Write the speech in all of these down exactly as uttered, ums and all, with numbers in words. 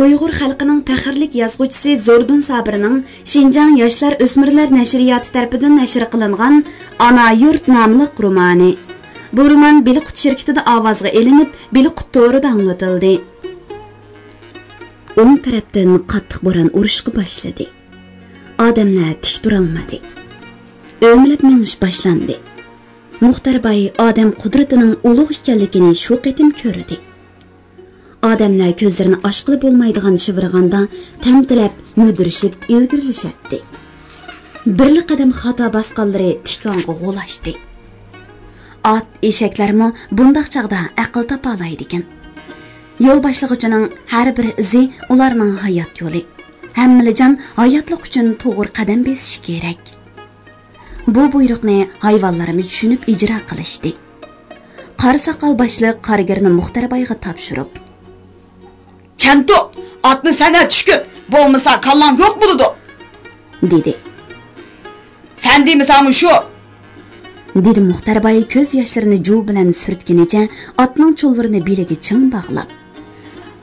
ئۇيغۇر خەلقىنىڭ پەخىرلىك يازغۇچىسى زوردۇن سابىرنىڭ شىنجاڭ ياشلار ئۆسمۈرلەر نەشرىياتى تەرىپىدىن نەشر قىلىنغان ئانا يۇرت ناملىق رومانى. بۇ رومان بىلىقۇت شىركىتىدە ئاۋازغا ئېلىنىپ، بىلىقۇت تورىدا ئاڭلىتىلدى. ئوڭ تەرەپتىن قاتتىق بوران ئۇرۇشقا باشلىدى. ئادەملەر تىك تۇرالمىدى. ئۆمىلەپ مېڭىش باشلاندى. مۇختەر باي ئادەم قۇدرىتىنىڭ ئۇلۇغ ئىكەنلىكىنى شۇ قېتىم كۆردى. ئادەملەر كۆزلىرىنى ئاچقىلى بولمايدىغان شىۋىرغاندا تەمتىلەپ، مۈدۈرۈشۈپ ئىلگىرىلىشەتتى. بىرلا قەدەم خاتا باسقانلىرى تىكانغا غۇلاشتى. ئات، ئېشەكلەرمۇ بۇنداق چاغدا ئەقىل تاپالايدىكەن. يول باشلىغۇچىنىڭ ھەر بىر ئىزى ئۇلارنىڭ ھايات يولى. ھەممىلا جان ھاياتلىق ئۈچۈن توغرا قەدەم بېسىشى كېرەك. بۇ بۇيرۇقنى ھايۋانلارمۇ چۈشىنىپ ئىجرا قىلىشتى. قارا ساقال باشلىق قارىگىرنى مۇختەر بايغا تاپشۇرۇپ، «چەنتۇ، ئاتنى سەن ھەتتە چۈشكۈن، بولمىسا كاللاڭ يوق بولىدۇ» دېدى. «سەن دېمىسەڭمۇ شۇ» دېدى مۇختەر باي كۆز ياشلىرىنى جۇۋا بىلەن سۈرتكىنىچە ئاتنىڭ چۇلۋۇرىنى بېلىگە چىڭ باغلاپ.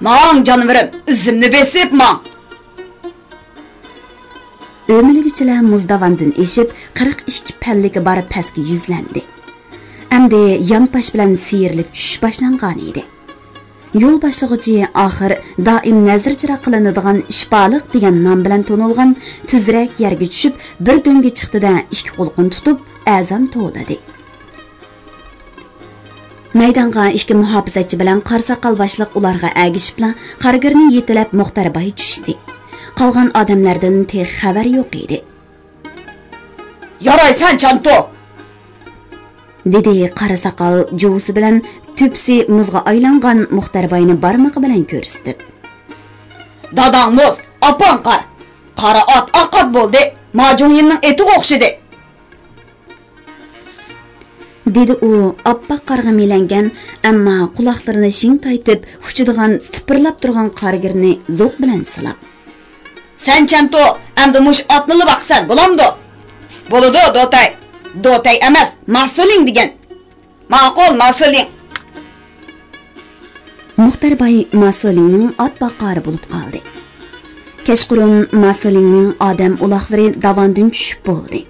«ماڭ، جانىۋىرىم، ئىزىمنى بېسىپ ماڭ!» ئۆمىلىگۈچىلەر مۇزداۋاندىن ئېشىپ، قىرىق ئىككى پەللىكى بار پەسكە يۈزلەندى. ئەمدى يانپاش بىلەن سىيرىلىپ چۈشۈش باشلانغان ئىدى. يول باشلىغۇچى ئاخىر دائىم نەزىر چىراغ قىلىنىدىغان شىپالىق دېگەن نام بىلەن تونۇلغان تۈزرەك يەرگە چۈشۈپ، بىر دۆڭگە چىقتى-دە، ئىككى قۇلىقىنى تۇتۇپ، ئەزان توۋلىدى. مەيدانغا ئىككى مۇھاپىزەتچى بىلەن قارا ساقال باشلىق ئۇلارغا ئەگىشىپلا، قارىگىرنى يېتىلەپ مۇختەر باي چۈشتى. قالغان ئادەملەردىن تېخى خەۋەر يوق ئىدى. «يارايسەن، چانتۇ!» دېدى قارا ساقال جۇۋىسى بىلەن تۈپىسى مۇزغا ئايلانغان مۇختەر باينى بارمىقى بىلەن كۆرسىتىپ. «داداڭ مۇز، ئاپاڭ قار. قارا ئات ئاق ئات بولدى، ماجۇڭيىننىڭ ئېتىغا ئوخشىدى» دېدى ئۇ ئاپئاق قارغا مىلەنگەن، ئەمما قۇلاقلىرىنى شىڭتايتىپ ئۇچىدىغان تىپىرلاپ تۇرغان قارىگىرنى زوق بىلەن سىلاپ. «سەن چەنتۇ، ئەمدى مۇشۇ ئاتنىلا باقىسەن، بولامدۇ؟» «بولىدۇ، دوتەي. دوتەي ئەمەس، ماسىلىڭ دېگەن.» «ماقۇل، ماسىلىڭ.» مۇختەر باي ماسىلىڭنىڭ ئات باقارى بولۇپ قالدى. كەچقۇرۇن ماسىلىڭنىڭ ئادەم ئۇلاقلىرى داۋاندىن چۈشۈپ بولدى.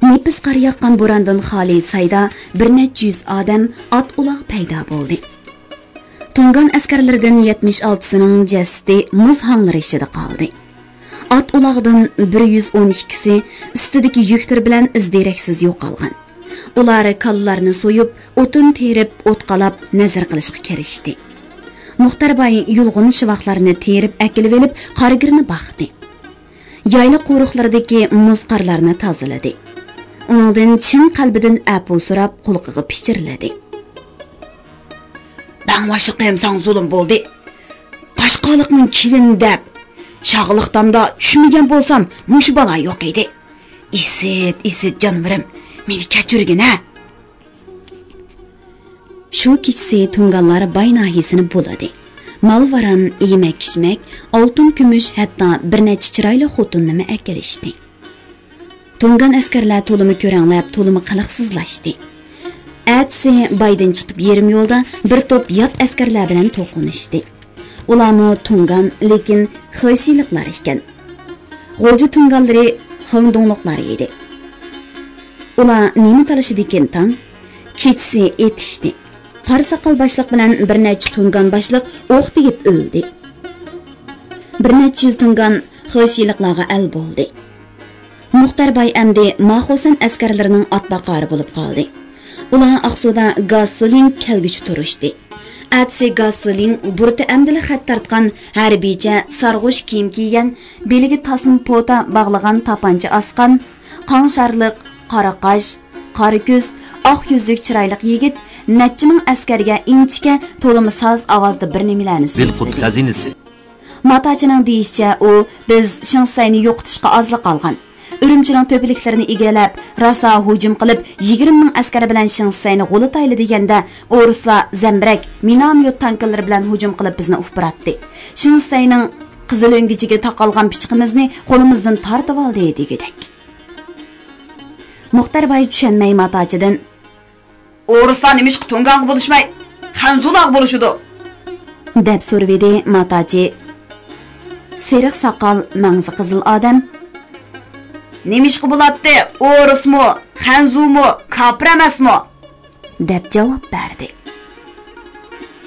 نېپىز قار ياغقان بوراندىن خالىي سايدا بىر نەچچە يۈز ئادەم، ئات ئۇلاغ پەيدا بولدى. تۇڭگان ئەسكەرلىرىدىن يەتمىش ئالتىسىنىڭ جەسىتى مۇز ھاڭلىرى ئىچىدە قالدى. ئات ئۇلاغدىن بىر يۈز ئون ئىككىسى ئۈستىدىكى يۈكلىرى بىلەن ئىز دېرەكسىز يوقالغان. ئۇلار كالىلارنى سويۇپ، ئوتۇن تېرىپ، ئوت قالاپ، نەزىر قىلىشقا كىرىشتى. مۇختەر باي يۇلغۇن شىۋاقلارنى تېرىپ ئەكېلىۋېلىپ، قارىگىرنى باقتى. يايلا قورۇقلىرىدىكى مۇز قارلارنى تازىلىدى. ئۇنىڭدىن چىن قەلبىدىن ئەپۇ سوراپ، قۇلىقىغا پىچىرلىدى. «بەڭباشلىقىم ساڭا زۇلۇم بولدى. قاشقالىقنىڭ كېلىنى دەپ شاغىلىقتامدا چۈشمىگەن بولسام، مۇشۇ بالا يوق ئىدى. ئىسىت، ئىسىت جانىۋىرىم، مېنى كەچۈرگىنە.» شۇ كېچىسى تۇڭگانلار باي ناھىيىسىنى بۇلىدى. مال-ۋاران، يېمەك-ئىچمەك، ئالتۇن-كۈمۈش، ھەتتا بىر نەچچە چىرايلىق خوتۇننىمۇ ئەكېلىشتى. تۇڭگان ئەسكەرلەر تولىمۇ كۆرەڭلەپ، تولىمۇ قىلىقسىزلاشتى. ئەتىسى بايدىن چىقىپ يېرىم يولدا بىر توپ يات ئەسكەرلەر بىلەن توقۇنۇشتى. ئۇلارمۇ تۇڭگان، لېكىن خېشىلىقلار ئىكەن. غۇلجا تۇڭگانلىرى خېڭدۇڭلۇقلار ئىدى. ئۇلار نېمە تالىشىدىكىن تاڭ؟ كېچىسى ئېتىشتى. قارا ساقال باشلىق بىلەن بىر نەچچە تۇڭگان باشلىق ئوق تېگىپ ئۆلدى. بىر نەچچە يۈز تۇڭگان خېشىلىقلارغا ئەل بولدى. مۇختەر باي ئەمدى ماخۇسەن ئەسكەرلىرىنىڭ ئات باقارى بولۇپ قالدى. ئۇلار ئاقسۇدا گاسلىڭ كەلگۈچە تۇرۇشتى. ئەتىسى گاسلىڭ بۇرۇتى ئەمدىلا خەت تارتقان ھەربىيچە سارغۇچ كىيىم كىيگەن، بېلىگە تاسما پوتا باغلىغان، تاپانچا ئاسقان، قاڭشارلىق، قارا قاش، قارا كۆز، ئاق يۈزلۈك چىرايلىق يىگىت نەچچە مىڭ ئەسكەرگە ئىنچىكە، تولىمۇ ساز ئاۋازدا بىر نېمىلەرنى بىلقۇت سۆزلىدى. خەزىنىسى. ماتاچىنىڭ دېيىشىچە، ئۇ، بىز شېڭ شىسەينى يوقىتىشقا ئازلا قالغان. ئۈرۈمچىنىڭ تۆپىلىكلىرىنى ئىگىلەپ، راسا ھۇجۇم قىلىپ، يىگىرمە مىڭ ئەسكەر بىلەن شېڭ شىسەينى غۇلىتايلى دېگەندە، ئورۇسلار زەمبىرەك، مىناميوت تانكىلىرى بىلەن ھۇجۇم قىلىپ، بىزنى ئۇپراتتى. شېڭ شىسەينىڭ قىزىل ئۆڭگۈچىگە تاقالغان پىچىقىمىزنى قولىمىزدىن تارتىۋالدى دېگۈدەك. مۇختەر باي چۈشەنمەي ماتاچىدىن، ئورۇسلار نېمىشقا تۇڭگانغا بولۇشماي، خەنزۇلارغا بولۇشىدۇ؟ دەپ سورىۋىدى ماتاچى. سېرىق ساقال، مەڭزى قىزىل ئادەم. نېمىشقا بولاتتى؟ ئورۇسمۇ، خەنزۇمۇ، كاپىر ئەمەسمۇ؟ دەپ جاۋاب بەردى.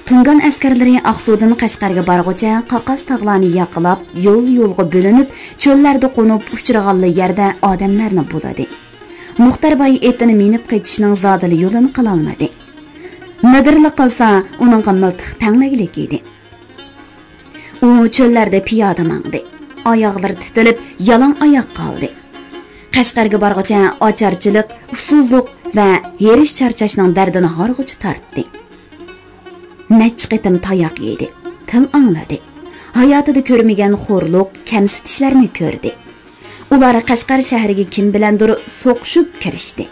تۇڭگان ئەسكەرلىرى ئاقسۇدىن قەشقەرگە بارغۇچە قاقاس تاغلارنى ياقىلاپ، يول-يولغا بۆلۈنۈپ، چۆللەردە قونۇپ، ئۇچرىغانلا يەردە ئادەملەرنى بۇلىدى. مۇختەر باي ئېتىنى مىنىپ قېچىشنىڭ زادىلا يولىنى قىلالمىدى. مىدىرلا قىلسا، ئۇنىڭغا مىلتىق تەڭلەگلىك ئىدى. ئۇ چۆللەردە پىيادە ماڭدى. ئاياغلىرى تىتىلىپ، يالاڭ ئاياق قالدى. قەشقەرگە بارغۇچە ئاچارچىلىق، ئۇسسۇزلۇق ۋە ھېرىش چارچاشنىڭ دەردىنى ھارغۇچە تارتتى. نەچچە قېتىم تاياق يېدى، تىل ئاڭلىدى. ھاياتىدا كۆرمىگەن خورلۇق، كەمسىتىشلەرنى كۆردى. ئۇلار قەشقەر شەھىرىگە كىم بىلەندۇر سوقۇشۇپ كىرىشتى.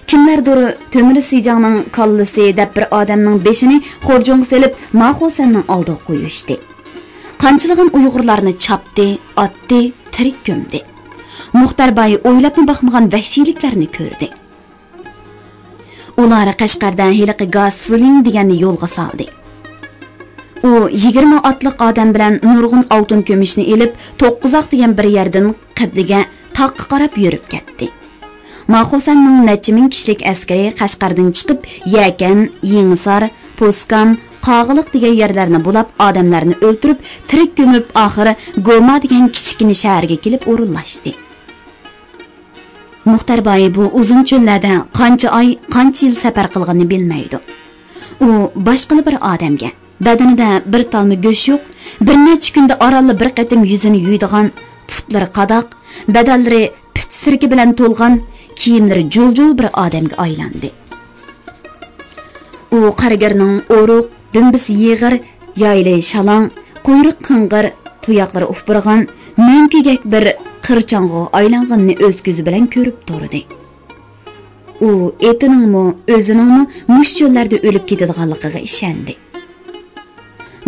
كىملەردۇر تۆمۈر سىجاڭنىڭ كاللىسى دەپ بىر ئادەمنىڭ بېشىنى خورجۇنغا سېلىپ، ماخۇسەننىڭ ئالدىغا قويۇشتى. قانچىلىغان ئۇيغۇرلارنى چاپتى، ئاتتى، تىرىك كۆمدى. مۇختەر باي ئويلاپمۇ باقمىغان ۋەھشىيلىكلەرنى كۆردى. ئۇلار قەشقەردە ھېلىقى گاسلىڭ دېگەننى يولغا سالدى. ئۇ يىگىرمە ئاتلىق ئادەم بىلەن نۇرغۇن ئالتۇن كۈمۈشنى ئېلىپ، توققۇزاق دېگەن بىر يەردىن قەبلىگە، تاغقا قاراپ يۈرۈپ كەتتى. ماخۇسەننىڭ نەچچە مىڭ كىشىلىك ئەسكىرى قەشقەردىن چىقىپ، يەكەن، يېڭىسار، پوسكام، قاغىلىق دېگەن يەرلەرنى بۇلاپ، ئادەملەرنى ئۆلتۈرۈپ، تىرىك كۆمۈپ، ئاخىرى گوما دېگەن كىچىككىنە شەھەرگە كېلىپ ئورۇنلاشتى. مۇختەر باي بۇ ئۇزۇن چۆللەردە قانچە ئاي، قانچە يىل سەپەر قىلغىنىنى بىلمەيدۇ. ئۇ باشقىلا بىر ئادەمگە، بەدىنىدە بىر تالما گۆش يوق، بىر نەچچە كۈندە ئارانلا بىر قېتىم يۈزىنى يۇيىدىغان، پۇتلىرى قاداق، بەدەنلىرى پىت سىركە بىلەن تولغان، كىيىملىرى جۇل-جۇل بىر ئادەمگە ئايلاندى. ئۇ قارىگىرنىڭ ئورۇق، دۈمبىسى يېغىر، يايلى شالاڭ، قۇيرۇق قىڭغىر، تۇياقلىرى ئۇپرىغان، مۆڭكىگەك بىر قىرچاڭغىغا ئايلانغىنىنى ئۆز كۆزى بىلەن كۆرۈپ تۇردى. ئۇ ئېتىنىڭمۇ، ئۆزىنىڭمۇ مۇشۇ چۆللەردە ئۆلۈپ كېتىدىغانلىقىغا ئىشەندى.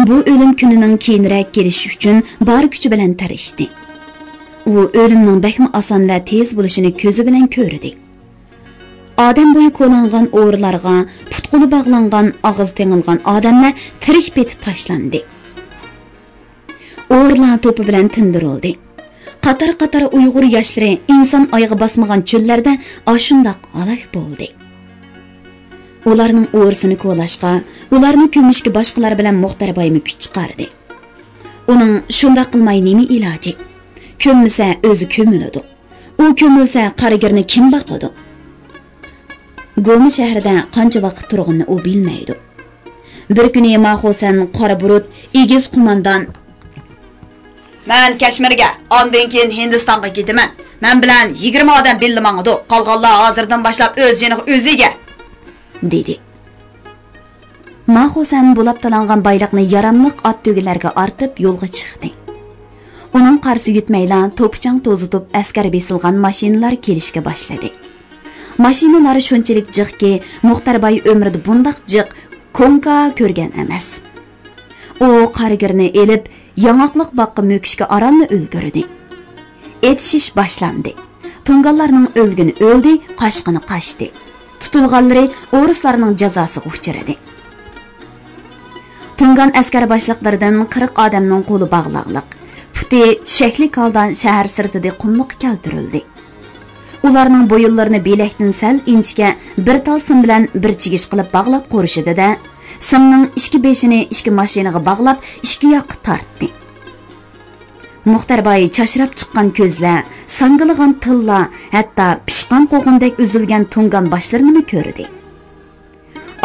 بۇ ئۆلۈم كۈنىنىڭ كېيىنرەك كېلىشى ئۈچۈن بار كۈچى بىلەن تىرىشتى. ئۇ ئۆلۈمنىڭ بەكمۇ ئاسان ۋە تېز بولۇشىنى كۆزى بىلەن كۆردى. ئادەم بويى كولانغان ئورىلارغا پۇت-قولى باغلانغان، ئاغزى تېڭىلغان ئادەملەر تىرىك پېتى تاشلاندى. ئورىلار توپى بىلەن تىندۇرۇلدى. قاتار-قاتار ئۇيغۇر ياشلىرى ئىنسان ئايىغى باسمىغان چۆللەردە ئاشۇنداق ھالاك بولدى. ئۇلارنىڭ ئورىسىنى كولاشقا، ئۇلارنى كۆمۈشكە باشقىلار بىلەن مۇختەر بايمۇ كۈچ چىقاردى. ئۇنىڭ شۇنداق قىلماي نېمە ئىلاجى؟ كۆممىسە ئۆزى كۆمۈلىدۇ. ئۇ كۆمۈلسە قارىگىرنى كىم باقىدۇ؟ گوما شەھىرىدە قانچە ۋاقىت تۇرغىنىنى ئۇ بىلمەيدۇ. بىر كۈنى ماخۇسەن قارا بۇرۇت، ئېگىز قوماندان. مەن كەشمىرگە، ئاندىن كېيىن ھىندىستانغا كېتىمەن. مەن بىلەن يىگىرمە ئادەم بىللە ماڭىدۇ. قالغانلار ھازىردىن باشلاپ ئۆز جېنىغا ئۆزى ئىگە، دېدى. ماخۇسەن بۇلاپ تالانغان بايلىقنى ياراملىق ئات تۆگىلەرگە ئارتىپ يولغا چىقتى. ئۇنىڭ قارىسى يۆتمەيلا توپا-چاڭ توزۇتۇپ ئەسكەر بېسىلغان ماشىنىلار كېلىشكە باشلىدى. ماشىنىلار شۇنچىلىك جىقكى، مۇختەر باي ئۆمرىدە بۇنداق جىق كوڭكا كۆرگەن ئەمەس. ئۇ قارىگىرنى ئېلىپ، ياڭاقلىق باغقا مۆكۈشكە ئارانلا ئۈلگۈردى. ئېتىشىش باشلاندى. تۇڭگانلارنىڭ ئۆلگىنى ئۆلدى، قاچقىنى قاچتى. تۇتۇلغانلىرى ئورۇسلارنىڭ جازاسىغا ئۇچرىدى. تۇڭگان ئەسكەر باشلىقلىرىدىن قىرىق ئادەمنىڭ قولى باغلاقلىق، پۇتى چۈشەكلىك ھالدا شەھەر سىرتىدىكى قۇملۇققا كەلتۈرۈلدى. ئۇلارنىڭ بويۇنلىرىنى بىلەكتىن سەل ئىنچىكە بىر تال سىم بىلەن بىر چىگىش قىلىپ باغلاپ قورشىدى-دە، سىمنىڭ ئىككى بېشىنى ئىككى ماشىنىغا باغلاپ، ئىككى ياققا تارتتى. مۇختەر باي چاچراپ چىققان كۆزلەر، ساڭگىلىغان تىللار، ھەتتا پىشقان قوغۇندەك ئۈزۈلگەن تۇڭگان باشلىرىنىمۇ كۆردى.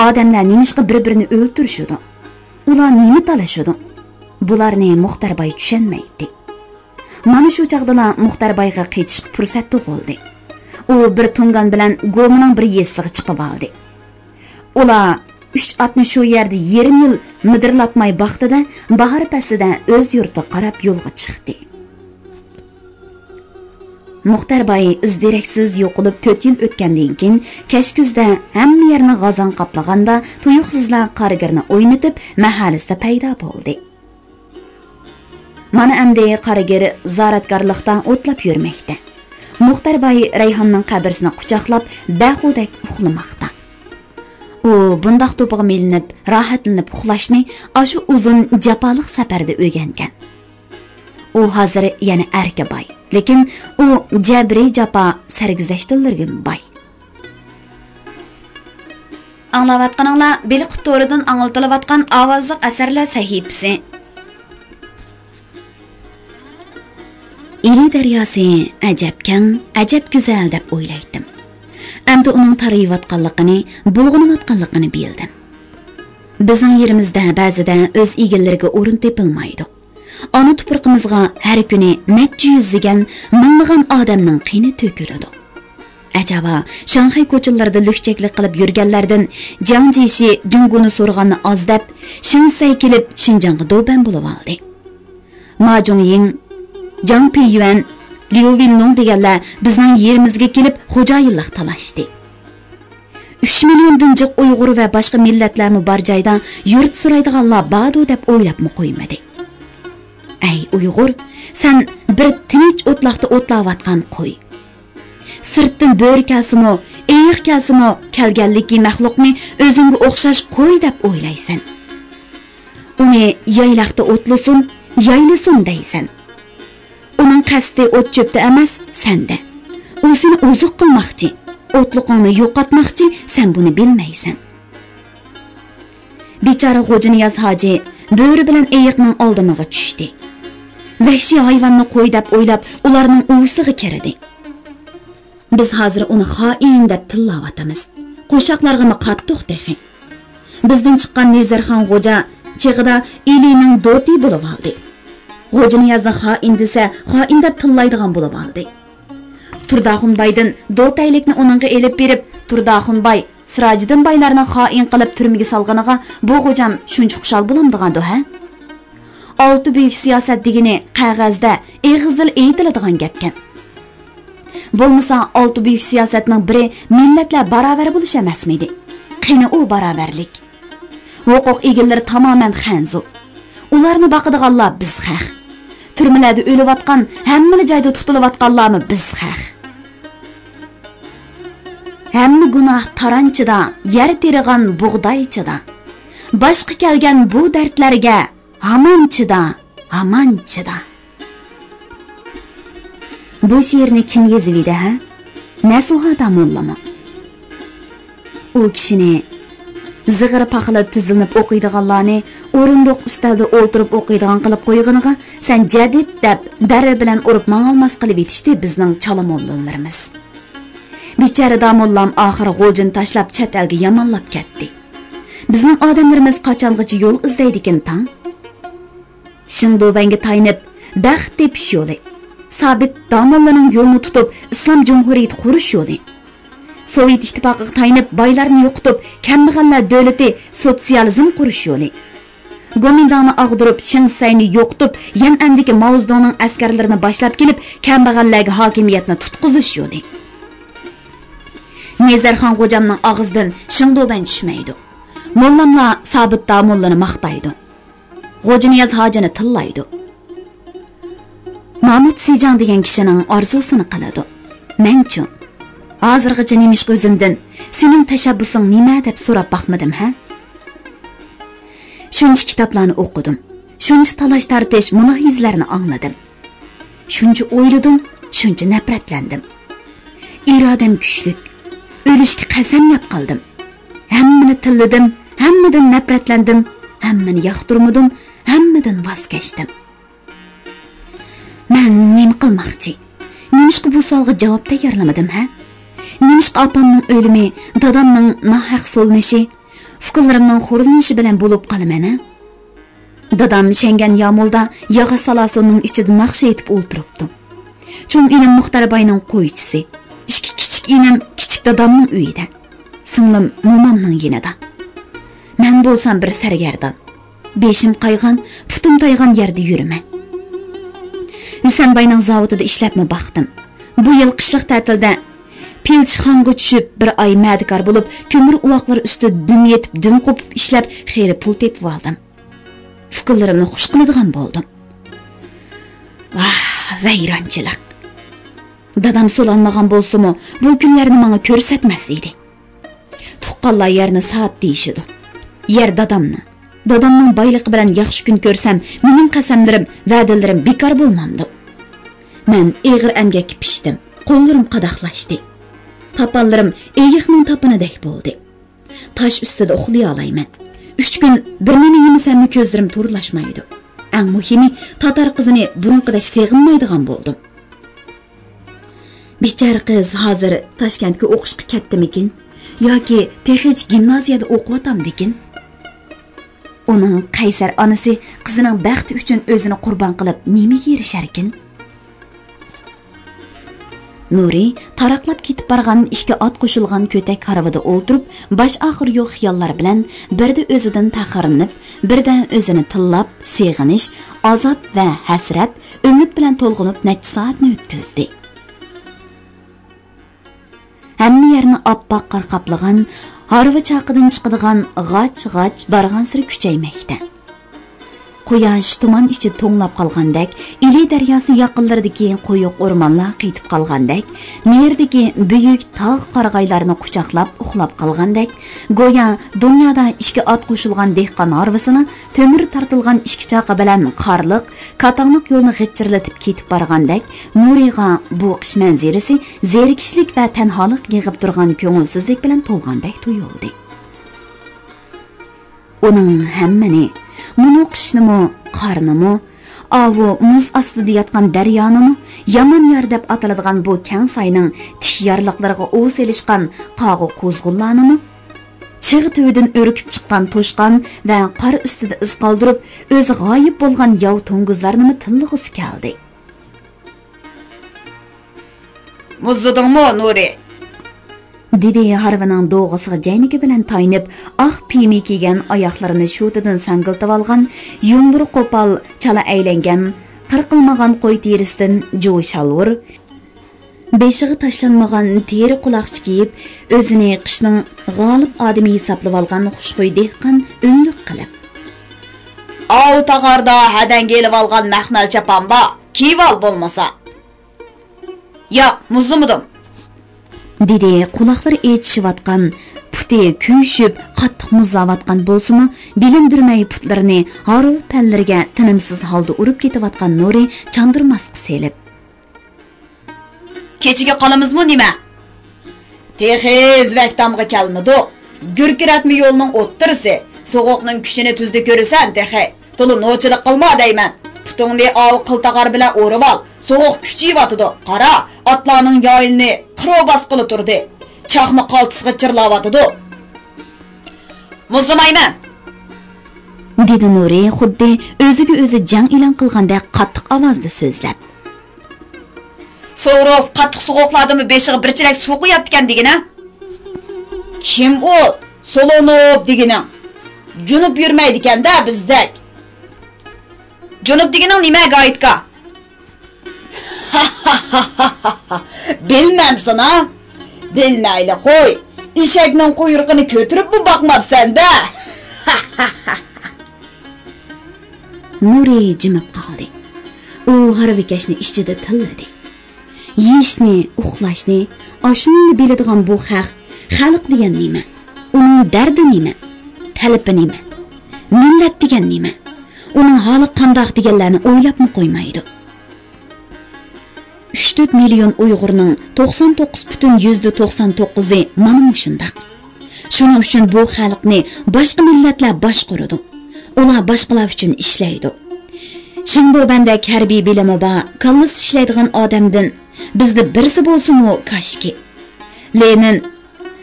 ئادەملەر نېمىشقا بىر-بىرىنى ئۆلتۈرۈشىدۇ؟ ئۇلار نېمە تالىشىدۇ؟ بۇلارنى مۇختەر باي چۈشەنمەيتتى. مانا شۇ چاغدىلا مۇختەر بايغا قېچىشقا پۇرسەت تۇغۇلدى. ئۇ بىر تۇڭگان بىلەن گومىنىڭ بىر يېزىسىغا چىقىۋالدى. ئۇلار ئۈچ ئاتنى شۇ يەردە يېرىم يىل مىدىرلاتماي باقتى-دە، باھار پەسلىدە ئۆز يۇرتىغا قاراپ يولغا چىقتى. مۇختەر باي ئىز دېرەكسىز يوقىلىپ تۆت يىل ئۆتكەندىن كېيىن، كەچكۈزدە ھەممە يەرنى غازاڭ قاپلىغاندا، تۇيۇقسىزلا قارىگىرنى ئوينىتىپ، مەھەللىسىدە پەيدا بولدى. مانا ئەمدى قارىگىر زاراتكارلىقتا ئوتلاپ يۈرمەكتە. مۇختەر باي رەيھاننىڭ قەبرىسىنى قۇچاقلاپ، بەخۇدەك ئۇخلىماقتا. ئۇ بۇنداق توپىغا مىلىنىپ، راھەتلىنىپ ئۇخلاشنى ئاشۇ ئۇزۇن جاپالىق سەپەردە ئۆگەنگەن. ئۇ ھازىر يەنە ئەركە باي، لېكىن ئۇ جەبرىي جاپا سەرگۈزەشتلىرىگىمۇ باي. ئاڭلاۋاتقىنىڭلار بېلىققۇت تورىدىن ئاڭلىتىلىۋاتقان ئاۋازلىق ئەسەرلەر سەھىپىسى. ئىلى دەرياسى ئەجەب كەڭ، ئەجەب گۈزەل دەپ ئويلايتتىم. ئەمدى ئۇنىڭ تارىيىۋاتقانلىقىنى، بۇلغىنىۋاتقانلىقىنى بىلدىم. بىزنىڭ يېرىمىزدە بەزىدە ئۆز ئىگىلىرىگە ئورۇن تېپىلمايدۇ. ئانا تۇپرىقىمىزغا ھەر كۈنى نەچچە يۈزلىگەن، مىڭلىغان ئادەمنىڭ قېنى تۆكۈلىدۇ. ئەجەبا، شاڭخەي كوچىلىرىدا لۈكچەكلىك قىلىپ يۈرگەنلەردىن جياڭ جيېشى جۇڭگونى سورىغاننى ئاز دەپ، شېڭ سەي كېلىپ شىنجاڭغا دۇبەن بولۇۋالدى. ما جۇڭيىڭ، جاڭ پېييۈەن، ليۇ ۋىنلۇڭ دېگەنلەر بىزنىڭ يېرىمىزگە كېلىپ خوجايىنلىق تالاشتى. ئۈچ مىليوندىن جىق ئۇيغۇر ۋە باشقا مىللەتلەرمۇ بار جايدا يۇرت سورايدىغانلار باردۇ دەپ ئويلاپمۇ قويمىدى. ئەي ئۇيغۇر، سەن بىر تىنچ ئوتلاقتا ئوتلاۋاتقان قوي. سىرتتىن بۆرە كەلسىمۇ، ئېيىق كەلسىمۇ، كەلگەنلىكى مەخلۇقنى ئۆزۈڭگە ئوخشاش قوي دەپ ئويلايسەن. ئۇنى يايلاقتا ئوتلىسۇن، يايلىسۇن دەيسەن. ئۇنىڭ قەستى ئوت-چۆپتە ئەمەس، سەندە. ئۇ سېنى ئوزۇق قىلماقچى، ئوتلۇقۇڭنى يوقاتماقچى، سەن بۇنى بىلمەيسەن. بىچارە غوجىنىياز ھاجى بۆرە بىلەن ئېيىقنىڭ ئالدىمىغا چۈشتى. ۋەھشىي ھايۋاننى قوي دەپ ئويلاپ، ئۇلارنىڭ ئۇۋىسىغا كىردى. بىز ھازىر ئۇنى خائىن دەپ تىللاۋاتىمىز. قوشاقلارغىمۇ قاتتۇق تېخى. بىزدىن چىققان نېزەرخان غوجا چېغىدا ئىلىنىڭ دوتى بولۇۋالدى. غوجىنىيازنى خائىن دېسە، خائىن دەپ تىللايدىغان بولۇۋالدى. تۇرداخۇن بايدىن دوتەيلىكنى ئۇنىڭغا ئېلىپ بېرىپ، تۇرداخۇن باي، سىراجىدىن بايلارنى خائىن قىلىپ تۈرمىگە سالغىنىغا بۇ غوجام شۇنچە خۇشال بولامدىغاندۇ، ھە؟ ئالتە بۈيۈك سىياسەت دېگىنى قەغەزدە، ئېغىزدىلا ئېيتىلىدىغان گەپكەن. بولمىسا، ئالتە بۈيۈك سىياسەتنىڭ بىرى مىللەتلەر باراۋەر بولۇش ئەمەسمىدى؟ قېنى ئۇ باراۋەرلىك؟ ھوقۇق ئىگىلىرى تامامەن خەنزۇ. ئۇلارنى باقىدىغانلار بىز خەق. تۈرمىلەردە ئۆلۈۋاتقان، ھەممىلا جايدا تۇتۇلۇۋاتقانلارمۇ بىز خەق. ھەممە گۇناھ تارانچىدا، يەر تېرىغان بۇغدايچىدا. باشقا كەلگەن بۇ دەردلەرگە ھامان چىدا، ھامان چىدا. بۇ شېئىرنى كىم يېزىۋىدى، ھە؟ نەسۇھا داموللىمۇ؟ ئۇ كىشىنى زىغىر پاخىلىدا تىزلىنىپ ئوقۇيدىغانلارنى ئورۇندۇق ئۈستەلدە ئولتۇرۇپ ئوقۇيدىغان قىلىپ قويغىنىغا، سەن جەدىد دەپ دەررە بىلەن ئۇرۇپ ماڭالماس قىلىۋېتىشتى بىزنىڭ چالا موللىلىرىمىز. بىچارە داموللام ئاخىرى غۇلجىنى تاشلاپ چەت ئەلگە يامانلاپ كەتتى. بىزنىڭ ئادەملىرىمىز قاچانغىچە يول ئىزدەيدىكىن تاڭ؟ شېڭدۇبەنگە تايىنىپ بەخت تېپىش يولى، سابىت داموللىنىڭ يولىنى تۇتۇپ ئىسلام جۇمھۇرىيىتى قۇرۇش يولى، سوۋېت ئىتتىپاقىغا تايىنىپ بايلارنى يوقىتىپ كەمبەغەللەر دۆلىتى سوتسىيالىزم قۇرۇش يولى، گومىنداڭنى ئاغدۇرۇپ شېڭ سەينى يوقىتىپ يەنئەندىكى ماۋزېدۇڭنىڭ ئەسكەرلىرىنى باشلاپ كېلىپ كەمبەغەللەرگە ھاكىمىيەتنى تۇتقۇزۇش يولى. نېزەرخان غوجامنىڭ ئاغزىدىن شېڭدۇبەن چۈشمەيدۇ. موللاملار سابىت داموللىنى ماختايدۇ. غوجىنىياز ھاجىنى تىللايدۇ. مامۇت سىجاڭ دېگەن كىشىنىڭ ئارزۇسىنى قىلىدۇ. مەنچۇ؟ ھازىرغىچە نېمىشقا ئۆزۈمدىن، «سېنىڭ تەشەببۇسۇڭ نېمە؟» دەپ سوراپ باقمىدىم، ھە؟ شۇنچە كىتابلارنى ئوقۇدۇم. شۇنچە تالاش-تارتىش، مۇلاھىزىلەرنى ئاڭلىدىم. شۇنچە ئويلىدىم، شۇنچە نەپرەتلەندىم. ئىرادەم كۈچلۈك. ئۆلۈشكە قەسەمياد قىلدىم. ھەممىنى تىللىدىم، ھەممىدىن نەپرەتلەندىم، ھەممىنى ياقتۇرمىدىم، ھەممىدىن ۋاز كەچتىم. مەن نېمە قىلماقچى؟ نېمىشقا بۇ سوئالغا جاۋاب تەييارلىمىدىم، ھە؟ نېمىشقا ئاپامنىڭ ئۆلۈمى، دادامنىڭ ناھەق سولىنىشى، ئۇكىلىرىمنىڭ خورلىنىشى بىلەن بولۇپ قالىمەن، ھە؟ دادام شەڭگەن يامۇلدا ياغاچ سالاسۇننىڭ ئىچىدە ناخشا ئېيتىپ ئولتۇرۇپتۇ. چوڭ ئىنىم مۇختەر باينىڭ قويچىسى. ئىككى كىچىك ئىنىم كىچىك دادامنىڭ ئۆيىدە. سىڭلىم مومامنىڭ يېنىدا. مەن بولسام بىر سەرگەردان. بېشىم قايغان، پۇتۇم تايغان يەردە يۈرىمەن. ھۈسەن باينىڭ زاۋۇتىدا ئىشلەپمۇ باقتىم. بۇ يىل قىشلىق تەتىلدە پىلچىخانىغا چۈشۈپ، بىر ئاي مەدىكار بولۇپ، كۆمۈر ئۇۋاقلىرى ئۈستىدە دۈم يېتىپ، دۈم قوپۇپ ئىشلەپ، خېلى پۇل تېپىۋالدىم. ئۇكىلىرىمنى خۇش قىلىدىغان بولدۇم. ۋاھ، ۋەيرانچىلىق! دادام سولانمىغان بولسىمۇ، بۇ كۈنلەرنى ماڭا كۆرسەتمەس ئىدى. تۇغقانلار يەرنى سات دېيىشىدۇ. يەر دادامنىڭ. دادامنىڭ بايلىقى بىلەن ياخشى كۈن كۆرسەم، مېنىڭ قەسەملىرىم، ۋەدىلىرىم بىكار بولمامدۇ؟ مەن ئېغىر ئەمگەككە پىشتىم. قوللىرىم قاداقلاشتى. تاپانلىرىم ئېيىقنىڭ تاپىنىدەك بولدى. تاش ئۈستىدە ئۇخلىيالايمەن. ئۈچ كۈن بىر نېمە يېمىسەممۇ كۆزلىرىم تورلاشمايدۇ. ئەڭ مۇھىمى، تاتار قىزىنى بۇرۇنقىدەك سېغىنمايدىغان بولدۇم. بىچارە قىز ھازىر تاشكەنتكە ئوقۇشقا كەتتىمىكىن؟ ياكى تېخىچە گىمنازىيەدە ئوقۇۋاتامدىكىن؟ ئۇنىڭ قەيسەر ئانىسى قىزىنىڭ بەختى ئۈچۈن ئۆزىنى قۇربان قىلىپ نېمىگە ئېرىشەركىن؟ نۇرى تاراقلاپ كېتىپ بارغان ئىككى ئات قوشۇلغان كۆتەك ھارۋىدا ئولتۇرۇپ، باش ئاخىرى يوق خىياللار بىلەن بىردە ئۆزىدىن تەخىرلىنىپ، بىردە ئۆزىنى تىللاپ، سېغىنىش، ئازاب ۋە ھەسرەت، ئۈمىد بىلەن تولغىنىپ نەچچە سائەتنى ئۆتكۈزدى. ھەممە يەرنى ئاپئاق قار قاپلىغان، ھارۋا چاقىدىن چىقىدىغان غاچ-غاچ بارغانسېرى كۈچەيمەكتە. قۇياش تۇمان ئىچىدە توڭلاپ قالغاندەك، ئىلى دەرياسى ياقىنلىرىدىكى قويۇق ئورمانلار قېتىپ قالغاندەك، نېرىدىكى بۈيۈك تاغ قارىغايلارنى قۇچاقلاپ ئۇخلاپ قالغاندەك، گويا دۇنيادا ئىككى ئات قوشۇلغان دېھقان ھارۋىسىنىڭ تۆمۈر تارتىلغان ئىككى چاقى بىلەن قارلىق، كاتاڭلىق يولنى غىچچىرلىتىپ كېتىپ بارغاندەك، نۇرىغا بۇ قىش مەنزىرىسى زېرىكىشلىك ۋە تەنھالىق يېغىپ تۇرغان كۆڭۈلسىزلىك بىلەن تولغاندەك تۇيۇلدى. ئۇنىڭ ھەممىنى، مۇنۇ قىشنىمۇ، قارنىمۇ، ئاۋۇ مۇز ئاستىدا ياتقان دەريانىمۇ، يامان يار دەپ ئاتىلىدىغان بۇ كەڭ ساينىڭ تىك يارلىقلىرىغا ئۇۋا سېلىشقان قاغا-قۇزغۇنلارنىمۇ، چىغ تۈۋىدىن ئۈركۈپ چىققان توشقان ۋە قار ئۈستىدە ئىز قالدۇرۇپ، ئۆزى غايىب بولغان ياۋ توڭگۇزلارنىمۇ تىللىغۇسى كەلدى. مۇزلىدىڭمۇ، نۇرى؟ دېدى ھارۋىنىڭ دوغىسىغا جەينىكى بىلەن تايىنىپ، ئاق پىيمى كىيگەن، ئاياقلىرىنى شوتىدىن ساڭگىلتىۋالغان، يۇڭلىرى قوپال، چالا ئەيلەنگەن، قىرقىلمىغان قوي تېرىسىدىن جۇۋا شالۋۇر، بېشىغا تاشلانمىغان تېرە قۇلاقچا كىيىپ، ئۆزىنى قىشنىڭ غالىب ئادىمى ھېسابلىۋالغان خۇشخۇي دېھقان ئۈنلۈك قىلىپ، ئاۋۇ تاغاردا ھەدەڭگە ئېلىۋالغان مەخمەل چاپان بار، كىيىۋال بولمىسا. ياق، مۇزلىمىدىم. دېدى قۇلاقلىرى ئېچىشىۋاتقان، پۇتى كۆيۈشۈپ، قاتتىق مۇزلاۋاتقان بولسىمۇ، بىلىندۈرمەي پۇتلىرىنى ھارۋا پەنلىرىگە تىنىمسىز ھالدا ئۇرۇپ كېتىۋاتقان نۇرى چاندۇرماسقا سېلىپ. كېچىگە قالىمىزمۇ نېمە؟ تېخى ئىزۋەكتامغا كەلمىدۇق. گۈركىرەتمە يولنىڭ ئوتتۇرىسى. سوغۇقنىڭ كۈچىنى تۈزدە كۆرىسەن تېخى. تولا نوچىلىق قىلما دەيمەن. پۇتۇڭنى ئاۋۇ قىلتاغار بىلەن ئورىۋال. سوغۇق كۈچىيىۋاتىدۇ. قارا، ئاتلارنىڭ يايىلىنى قىرىۋا باسقىلى تۇردى. چاقما قالتىسىغا چىرلاۋاتىدۇ. مۇزلىمايمەن! دېدى نۇرى خۇددى ئۆزىگە ئۆزى جەڭ ئېلان قىلغاندەك قاتتىق ئاۋازدا سۆزلەپ. سوۋروف قاتتىق سوغۇقلاردىمۇ بېشىغا بىر چېلەك سۇ قۇياتتىكەن دېگىنە. كىم ئۇ سولونوف دېگىنىڭ؟ جۇنۇپ يۈرمەيدىكەن-دە بىزدەك. جۇنۇپ دېگىنىڭ نېمە، گايىتكا؟ بىلمەمسەن ھا؟ بىلمەيلى قوي. ئېشەكنىڭ قۇيرۇقىنى كۆتۈرۈپمۇ باقماپسەن-دە. نۇرى جىمىپ قالدى. ئۇ ھارۋىكەشنى ئىچىدە تىللىدى. يېيىشنى، ئۇخلاشنى، ئاشۇنىلا بىلىدىغان بۇ خەق، خەلق دېگەن نېمە؟ ئۇنىڭ دەردى نېمە؟ تەلىپى نېمە؟ مىللەت دېگەن نېمە؟ ئۇنىڭ ھالى قانداق دېگەنلەرنى ئويلاپمۇ قويمايدۇ. ئۈچ تۆت مىليون ئۇيغۇرنىڭ توقسان توققۇز پۈتۈن يۈزدە توقسان توققۇزى مانا مۇشۇنداق. شۇنىڭ ئۈچۈن بۇ خەلقنى باشقا مىللەتلەر باشقۇرىدۇ. ئۇلار باشقىلار ئۈچۈن ئىشلەيدۇ. شېڭدۇبەندەك ھەربىي بىلىمى بار، كاللىسى ئىشلەيدىغان ئادەمدىن بىزدە بىرسى بولسىمۇ كاشكى. لېنىن،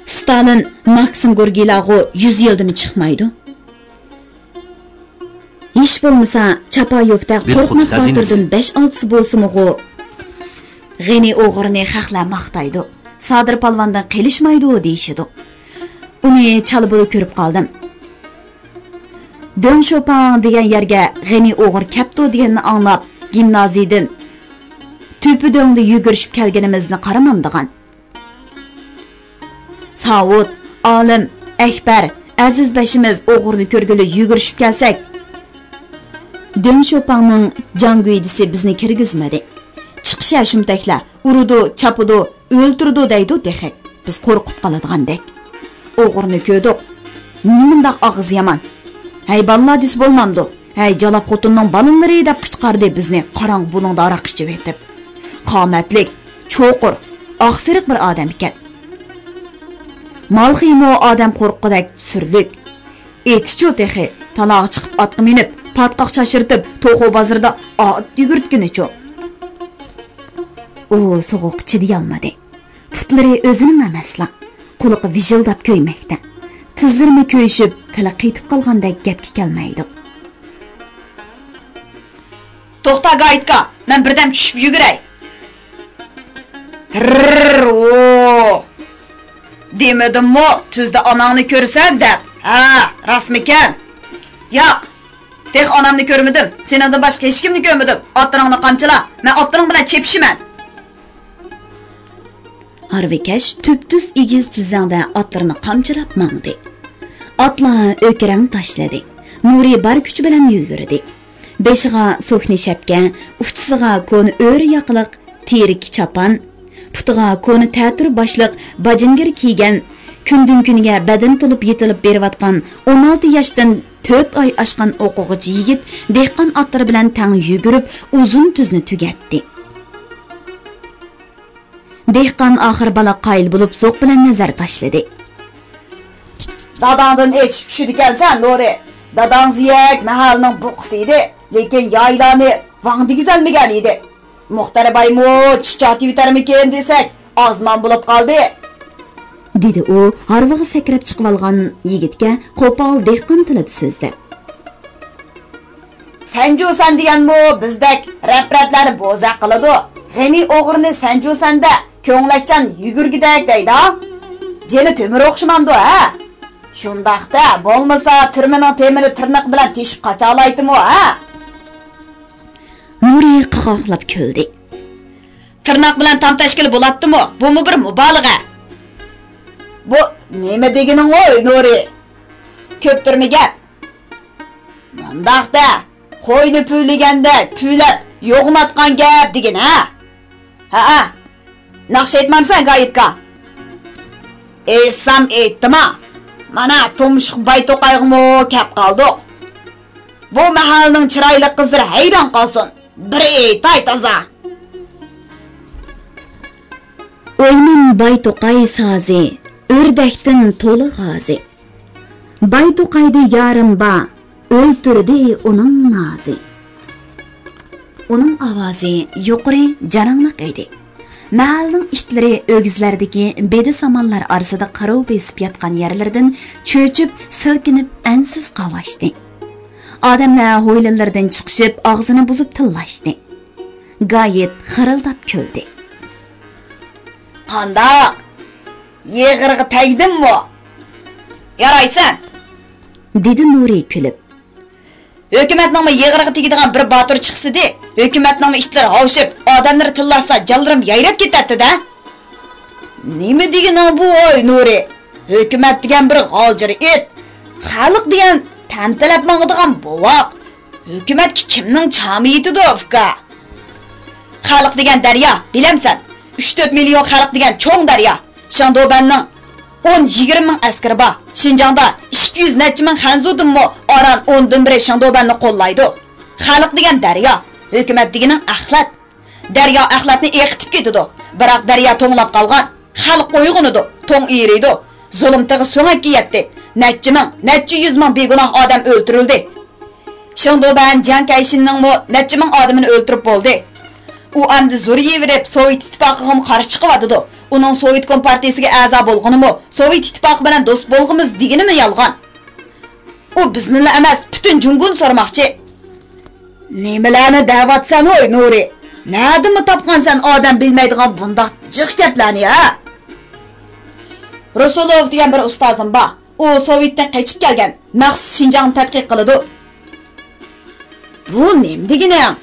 ستالىن، ماكسىم گورگىيلارغۇ يۈز يىلدىمۇ چىقمايدۇ. ھېچ بولمىسا، چاپايوفتەك قورقماس باتۇردىن بەش-ئالتىسى بولسىمۇغۇ. غېنى ئوغرىنى خەقلەر ماختايدۇ. سادىر پالۋاندىن قېلىشمايدۇ دېيىشىدۇ. ئۇنى چالا بولا كۆرۈپ قالدىم. دۆڭ شوپاڭ دېگەن يەرگە غېنى ئوغرى كەپتۇ دېگەننى ئاڭلاپ، گىمنازىيىدىن تۆپە دۆڭدە يۈگۈرۈشۈپ كەلگىنىمىزنى قارىمامدىغان. ساۋۇت، ئالىم، ئەكبەر، ئەزىز بەشىمىز ئوغرىنى كۆرگىلى يۈگۈرۈشۈپ كەلسەك، دۆڭ شوپاڭنىڭ جاڭگۈيدىسى بىزنى كىرگۈزمىدى. چىقىشە شۇمتەكلەر، ئۇرىدۇ، چاپىدۇ، ئۆلتۈرىدۇ دەيدۇ تېخى، بىز قورقۇپ قالىدىغاندەك. ئوغرىنى كۆردۇق. نېمانداق ئاغزى يامان. ھەي، بالىلار دېسە بولمامدۇ؟ ھەي، جالاپ خوتۇننىڭ بالىلىرى دەپ قىچقاردى بىزنى قاراڭغۇ بۇلۇڭدا ھاراق ئىچىۋېتىپ. قامەتلىك، چوقۇر، ئاقسېرىق بىر ئادەم ئىكەن. مالخىمۇ ئادەم قورققۇدەك سۈرلۈك. ئېتىچۇ تېخى، تالاغا چىقىپ ئاتقا مىنىپ، پاتقاق چاچرىتىپ، توخۇ بازىرىدا ئات يۈگۈرتكىنىچۇ. ئۇ سوغۇققا چىدىيالمىدى. پۇتلىرى ئۆزىنىڭ ئەمەسلا، قۇلىقى ۋىژىلداپ كۆيمەكتە. تىزلىرىمۇ كۆيۈشۈپ، تىلى قېتىپ قالغاندەك گەپكە كەلمەيدۇ. توختا، گايىتكا، مەن بىردەم چۈشۈپ يۈگۈرەي. تىرررررو! دېمىدىممۇ، تۈزدە ئاناڭنى كۆرىسەن دەپ؟ ھە، راستمىكەن؟ ياق، تېخى ئانامنى كۆرمىدىم، سېنىڭدىن باشقا ھېچكىمنى كۆرمىدىم. ئاتلىرىڭنى قامچىلا، مەن ئاتلىرىڭ بىلەن چېپىشىمەن. ھارۋىكەش تۈپتۈز ئېگىز تۈزلەڭدە ئاتلىرىنى قامچىلاپ ماڭدى. ئاتلار ئۆكىرەڭ تاشلىدى. نۇرى بار كۈچى بىلەن يۈگۈردى. بېشىغا سوكنا شەپكە، ئۇچىسىغا كونا ئۆرە ياقىلىق تېرىك چاپان، پۇتىغا كونا تەتۈر باشلىق باجىنگىر كىيگەن، كۈندىن-كۈنگە بەدىنى تولۇپ يېتىلىپ بېرىۋاتقان ئون ئالتە ياشتىن تۆت ئاي ئاشقان ئوقۇغۇچى يىگىت دېھقان ئاتلىرى بىلەن تەڭ يۈگۈرۈپ، ئۇزۇن تۈزنى تۈگەتتى. دېھقان ئاخىر بالا قايىل بولۇپ، زوق بىلەن نەزەر تاشلىدى. داداڭدىن ئېشىپ چۈشىدىكەنسەن، نۇرى. داداڭ زىيەك مەھەللىنىڭ بۇقىسى ئىدى، لېكىن يايلارنى ۋاڭ دېگۈزەلمىگەن ئىدى. مۇختەر بايمۇ چىچاتىۋېتەرمىكىن دېسەك، ئازمان بولۇپ قالدى. دېدى ئۇ ھارۋىغا سەكرەپ چىقىۋالغان يىگىتكە قوپال دېھقان تىلىدا سۆزلەپ. سەنجۇسەن دېگەنمۇ بىزدەك رەپ-رەپلەرنى بوزەك قىلىدۇ. غېنى ئوغرىنى سەنجۇسەندە كۆڭلەكچان يۈگۈرگۈدەك دەيدۇ. جېنى تۆمۈر ئوخشىمامدۇ، ھە؟ شۇنداق-دە، بولمىسا تۈرمىنىڭ تېمىنى تىرنىقى بىلەن تېشىپ قاچالايتتىمۇ، ھە؟ نۇرى قاقاقلاپ كۈلدى. تىرناق بىلەن تام تەشكىلى بولاتتىمۇ؟ بۇمۇ بىر مۇبالىغە. بۇ نېمە دېگىنىڭ ئوي، نۇرى؟ كۆپتۈرمە گەپ. مۇنداق-دە، قوينى پۈۋلىگەندەك پۈۋلەپ يوغىناتقان گەپ دېگىن، ھە؟ ھەئە، ناخشا ئېيتمامسەن، گايىتكا؟ ئېيتسام ئېيتتىما. مانا، تۇمشۇق باي توقايغىمۇ كەپ قالدۇق. بۇ مەھەللىنىڭ چىرايلىق قىزلىرى ھەيران قالسۇن. بىر ئېيتاي تازا. ئوينىم باي توقاي سازى، ئۆردەكتىن تولا غازى. باي توقايدا يارىم بار، ئۆلتۈردى ئۇنىڭ نازى. ئۇنىڭ ئاۋازى يۇقىرى، جاراڭلىق ئىدى. مەھەللىنىڭ ئىتلىرى ئۆگزىلەردىكى بېدە سامانلار ئارىسىدا قاراۋ بېسىپ ياتقان يەرلىرىدىن چۆچۈپ، سىلكىنىپ ئەنسىز قاۋاشتى. ئادەملەر ھويلىلىرىدىن چىقىشىپ، ئاغزىنى بۇزۇپ تىللاشتى. گايىت خىرىلداپ كۈلدى. قانداق؟ يېغىرغا تەگدىممۇ؟ يارايسەن! دېدى نۇرى كۈلۈپ. ھۆكۈمەتنىڭمۇ يېغىرىغا تېگىدىغان بىر باتۇر چىقسىدى، ھۆكۈمەتنىڭمۇ ئىتلىرى ھاۋشىپ، ئادەملىرى تىللاشسا، جانلىرىم يايراپ كېتەتتى-دە. نېمە دېگىنىڭ بۇ، ئاي نۇرى؟ ھۆكۈمەت دېگەن بىر غالجىر ئىت، خەلق دېگەن تەمتىلەپ ماڭىدىغان بوۋاق. ھۆكۈمەتكە كىمنىڭ چامى يېتىدۇ، ئۇكا؟ خەلق دېگەن دەريا، بىلەمسەن؟ ئۈچ تۆت مىليون خەلق دېگەن چوڭ دەريا. شېڭدۇبەننىڭ ئون يىگىرمە مىڭ ئەسكىرى بار. شىنجاڭدا ئىككى يۈز نەچچە مىڭ خەنزۇدىنمۇ ئاران ئوندىن بىرى شېڭدۇبەننى قوللايدۇ. خەلق دېگەن دەريا، ھۆكۈمەت دېگىنىڭ ئەخلەت. دەريا ئەخلەتنى ئېقىتىپ كېتىدۇ، بىراق دەريا توڭلاپ قالغان. خەلق ئويغىنىدۇ، توڭ ئېرىيدۇ. زۇلۇم تېغى سۆڭەككە يەتتى. نەچچە مىڭ، نەچچە يۈز مىڭ بىگۇناھ ئادەم ئۆلتۈرۈلدى. شېڭدۇبەن جياڭ كەيشىننىڭمۇ نەچچە مىڭ ئادىمىنى ئۆلتۈرۈپ بولدى. ئۇ ئەمدى زورىيىۋېرىپ، سوۋېت ئىتتىپاقىغىمۇ قارشى چىقىۋاتىدۇ. ئۇنىڭ سوۋېتكوم پارتىيىسىگە ئەزا بولغىنىمۇ، سوۋېت ئىتتىپاقى بىلەن دوست بولغۇمىز دېگىنىمۇ يالغان. ئۇ بىزنىلا ئەمەس، پۈتۈن جۇڭگونى سورىماقچى. نېمىلەرنى دەۋاتىسەن ھوي، نۇرى؟ نەدىنمۇ تاپقانسەن ئادەم بىلمەيدىغان بۇنداق جىق گەپلەرنى، ھە؟ رۇسۇلوف دېگەن بىر ئۇستازىم بار. ئۇ سوۋېتتىن قېچىپ كەلگەن، مەخسۇس شىنجاڭنى تەتقىق قىلىدۇ. بۇ نېمە دېگىنىڭ؟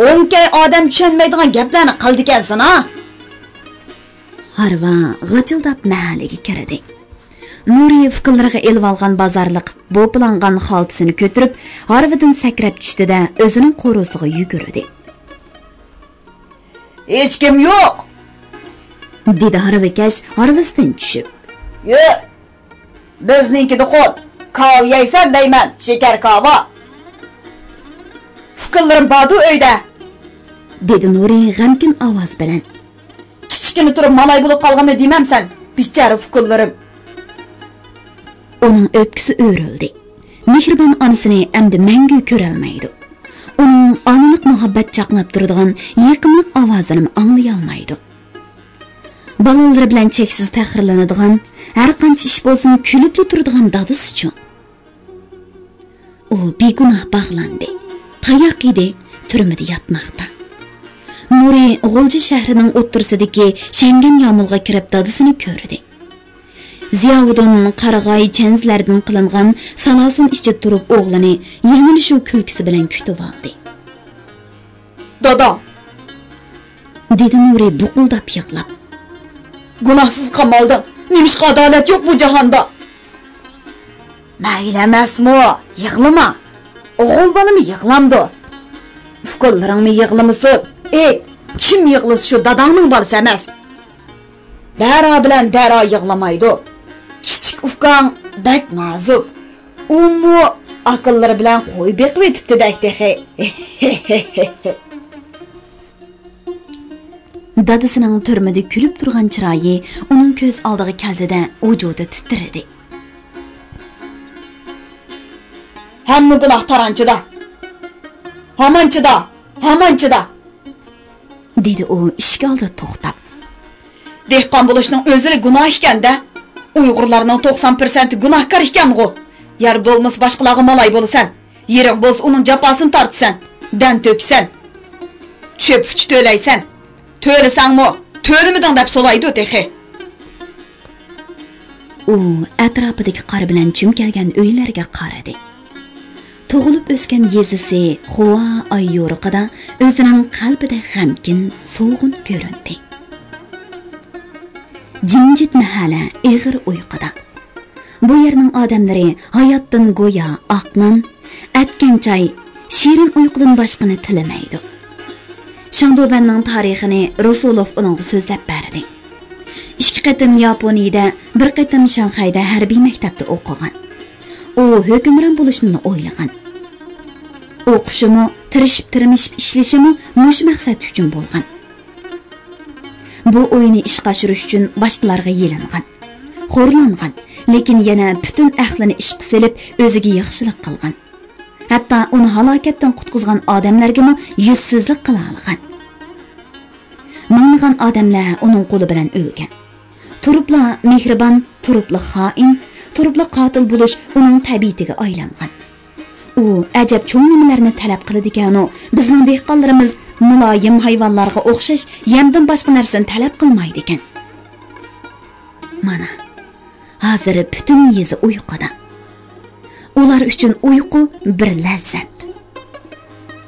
ئوڭكەي ئادەم چۈشەنمەيدىغان گەپلەرنى قىلىدىكەنسەن ھا؟ ھارۋا غاچىلداپ مەھەللىگە كىردى. نۇرى ئۇكىلىرىغا ئېلىۋالغان بازارلىق بوپىلانغان خالتىسىنى كۆتۈرۈپ، ھارۋىدىن سەكرەپ چۈشتى-دە، ئۆزىنىڭ قورۇسىغا يۈگۈردى. ھېچكىم يوق! دېدى ھارۋىكەش ھارۋىسىدىن چۈشۈپ. يوق! بىزنىڭكىدە قۇت، كاۋا يەيسەن دەيمەن، شېكەر كاۋا. ئۇكىلىرىم باردۇ ئۆيدە، دېدى نۇرى غەمكىن ئاۋاز بىلەن. كىچىككىنە تۇرۇپ مالاي بولۇپ قالغىنىنى دېمەمسەن، بىچارە ئۇكىلىرىم. ئۇنىڭ ئۆپكىسى ئۆرۈلدى. مېھرىبان ئانىسىنى ئەمدى مەڭگۈ كۆرەلمەيدۇ. ئۇنىڭ ئانىلىق مۇھەببەت چاقناپ تۇرىدىغان يېقىملىق ئاۋازىنىمۇ ئاڭلىيالمايدۇ. بالىلىرى بىلەن چەكسىز پەخىرلىنىدىغان، ھەرقانچە ئىش بولسىمۇ كۈلۈپلا تۇرىدىغان دادىسىچۇ؟ ئۇ بىگۇناھ باغلاندى. تاياق يېدى، تۈرمىدە ياتماقتا. نۇرى غۇلجا شەھىرىنىڭ ئوتتۇرىسىدىكى شەڭگەن يامۇلغا كىرىپ دادىسىنى كۆردى. زىياۋۇدۇن قارىغاي چەنزىلەردىن قىلىنغان سالاسۇن ئىچىدە تۇرۇپ ئوغلىنى يەنىلا شۇ كۈلكىسى بىلەن كۈتۈۋالدى. دادا! دېدى نۇرى بۇقۇلداپ يىغلاپ. گۇناھسىز قامالدىڭ. نېمىشقا ئادالەت يوق بۇ جاھاندا؟ مەيلى ئەمەسمۇ، يىغلىما. ئوغۇل بالىمۇ يىغلامدۇ؟ ئۇكىلىرىڭمۇ يىغلىمىسۇن. ئېيت، كىم يىغلىسا شۇ داداڭنىڭ بالىسى ئەمەس. دەرا بىلەن دەرا يىغلىمايدۇ. كىچىك ئۇكاڭ بەك نازۇك. ئۇمۇ ئاكىلىرى بىلەن قوي بېقىۋېتىپتىدەك تېخى. دادىسىنىڭ تۈرمىدە كۈلۈپ تۇرغان چىرايى ئۇنىڭ كۆز ئالدىغا كەلدى-دە، ۋۇجۇدى تىترىدى. ھەممە گۇناھ تارانچىدا. ھامان چىدا، ھامان چىدا. دېدى ئۇ ئىشىك ئالدىدا توختاپ. دېھقان بولۇشنىڭ ئۆزىلا گۇناھ ئىكەن-دە. ئۇيغۇرلارنىڭ توقسان پىرسەنتى گۇناھكار ئىكەنغۇ. يەر بولمىسا باشقىلارغا مالاي بولىسەن. يېرىڭ بولسا ئۇنىڭ جاپاسىنى تارتىسەن. دەم تۆكىسەن. چۆپ ئۇچى تۆلەيسەن. تۆلىسەڭمۇ، تۆلىمىدىڭ دەپ سولايدۇ تېخى. ئۇ ئەتراپىدىكى قار بىلەن چۈمكەلگەن ئۆيلەرگە قارىدى. تۇغۇلۇپ ئۆسكەن يېزىسى خۇۋا ئاي يورۇقىدا ئۆزىنىڭ قەلبىدە غەمكىن، سوغۇن كۆرۈندى. جىمجىت مەھەللە ئېغىر ئۇيقۇدا. بۇ يەرنىڭ ئادەملىرى ھاياتتىن گويا ئاق نان، ئەتكەن چاي، شېرىن ئۇيقۇدىن باشقىنى تىلىمەيدۇ. شاڭدۇبەننىڭ تارىخىنى رۇسۇلوف ئۇنىڭغا سۆزلەپ بەردى. ئىككى قېتىم ياپونىيىدە، بىر قېتىم شاڭخەيدە ھەربىي مەكتەپتە ئوقۇغان. ئۇ ھۆكۈمران بولۇشنىلا ئويلىغان. ئوقۇشىمۇ، تىرىشىپ-تىرمىشىپ ئىشلىشىمۇ مۇشۇ مەقسەت ئۈچۈن بولغان. بۇ ئويىنى ئىشقا ئاشۇرۇش ئۈچۈن باشقىلارغا يېلىنغان، خورلانغان، لېكىن يەنە پۈتۈن ئەقلىنى ئىشقا سېلىپ، ئۆزىگە ياخشىلىق قىلغان. ھەتتا ئۇنى ھالاكەتتىن قۇتقۇزغان ئادەملەرگىمۇ يۈزسىزلىك قىلالىغان. مىڭلىغان ئادەملەر ئۇنىڭ قولى بىلەن ئۆلگەن. تۇرۇپلا مېھرىبان، تۇرۇپلا خائىن، تۇرۇپلا قاتىل بولۇش ئۇنىڭ تەبىئىتىگە ئايلانغان. ئۇ ئەجەب چوڭ نېمىلەرنى تەلەپ قىلىدىكەنۇ، بىزنىڭ دېھقانلىرىمىز مۇلايىم ھايۋانلارغا ئوخشاش يەمدىن باشقا نەرسىنى تەلەپ قىلمايدىكەن. مانا، ھازىر پۈتۈن يېزا ئۇيقۇدا. ئۇلار ئۈچۈن ئۇيقۇ بىر لەززەت.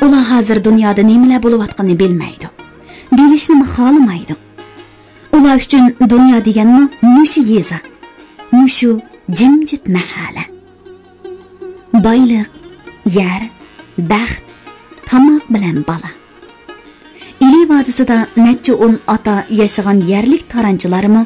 ئۇلار ھازىر دۇنيادا نېمىلەر بولۇۋاتقىنىنى بىلمەيدۇ. بىلىشنىمۇ خالىمايدۇ. ئۇلار ئۈچۈن دۇنيا دېگەنمۇ مۇشۇ يېزا، مۇشۇ جىمجىت مەھەللە. بايلىق، يەر، بەخت، تاماق بىلەن بالا. ئىلى ۋادىسىدا نەچچە ئون ئاتا ياشىغان يەرلىك تارانچىلارمۇ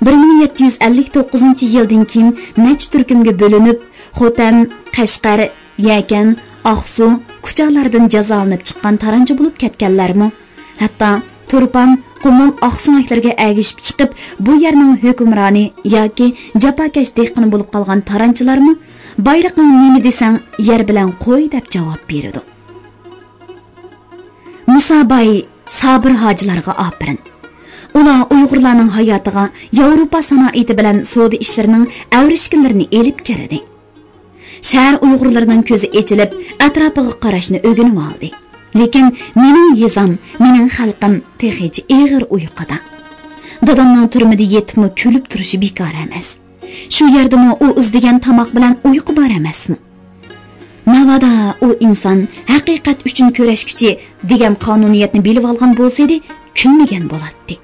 بىر مىڭ يەتتە يۈز ئەللىك توققۇزىنچى يىلدىن كېيىن نەچچە تۈركۈمگە بۆلۈنۈپ، خوتەن، قەشقەر، يەكەن، ئاقسۇ، كۇچالاردىن جازالىنىپ چىققان تارانچى بولۇپ كەتكەنلەرمۇ، ھەتتا تۇرپان، قۇمۇل، ئاقسۆڭەكلەرگە ئەگىشىپ چىقىپ، بۇ يەرنىڭ ھۆكۈمرانى ياكى جاپاكەش دېھقىنى بولۇپ قالغان تارانچىلارمۇ، بايلىقىڭ نېمە دېسەڭ، يەر بىلەن قوي دەپ جاۋاب بېرىدۇ. مۇساباي سابىر ھاجىلارغا ئاپىرىن. ئۇلار ئۇيغۇرلارنىڭ ھاياتىغا ياۋروپا سانائىتى بىلەن سودا ئىشلىرىنىڭ ئەۋرىشكىنلىرىنى ئېلىپ كىردى. شەھەر ئۇيغۇرلىرىنىڭ كۆزى ئېچىلىپ، ئەتراپىغا قاراشنى ئۆگىنىۋالدى. لېكىن مېنىڭ يېزام، مېنىڭ خەلقىم تېخىچە ئېغىر ئۇيقۇدا. دادامنىڭ تۈرمىدە يېتىپمۇ كۈلۈپ تۇرۇشى بىكار ئەمەس. شۇ يەردىمۇ ئۇ ئىزدىگەن تاماق بىلەن ئۇيقۇ بار ئەمەسمۇ؟ ناۋادا ئۇ ئىنسان ھەقىقەت ئۈچۈن كۈرەشكۈچى دېگەن قانۇنىيەتنى بىلىۋالغان بولسىدى، كۈلمىگەن بولاتتى.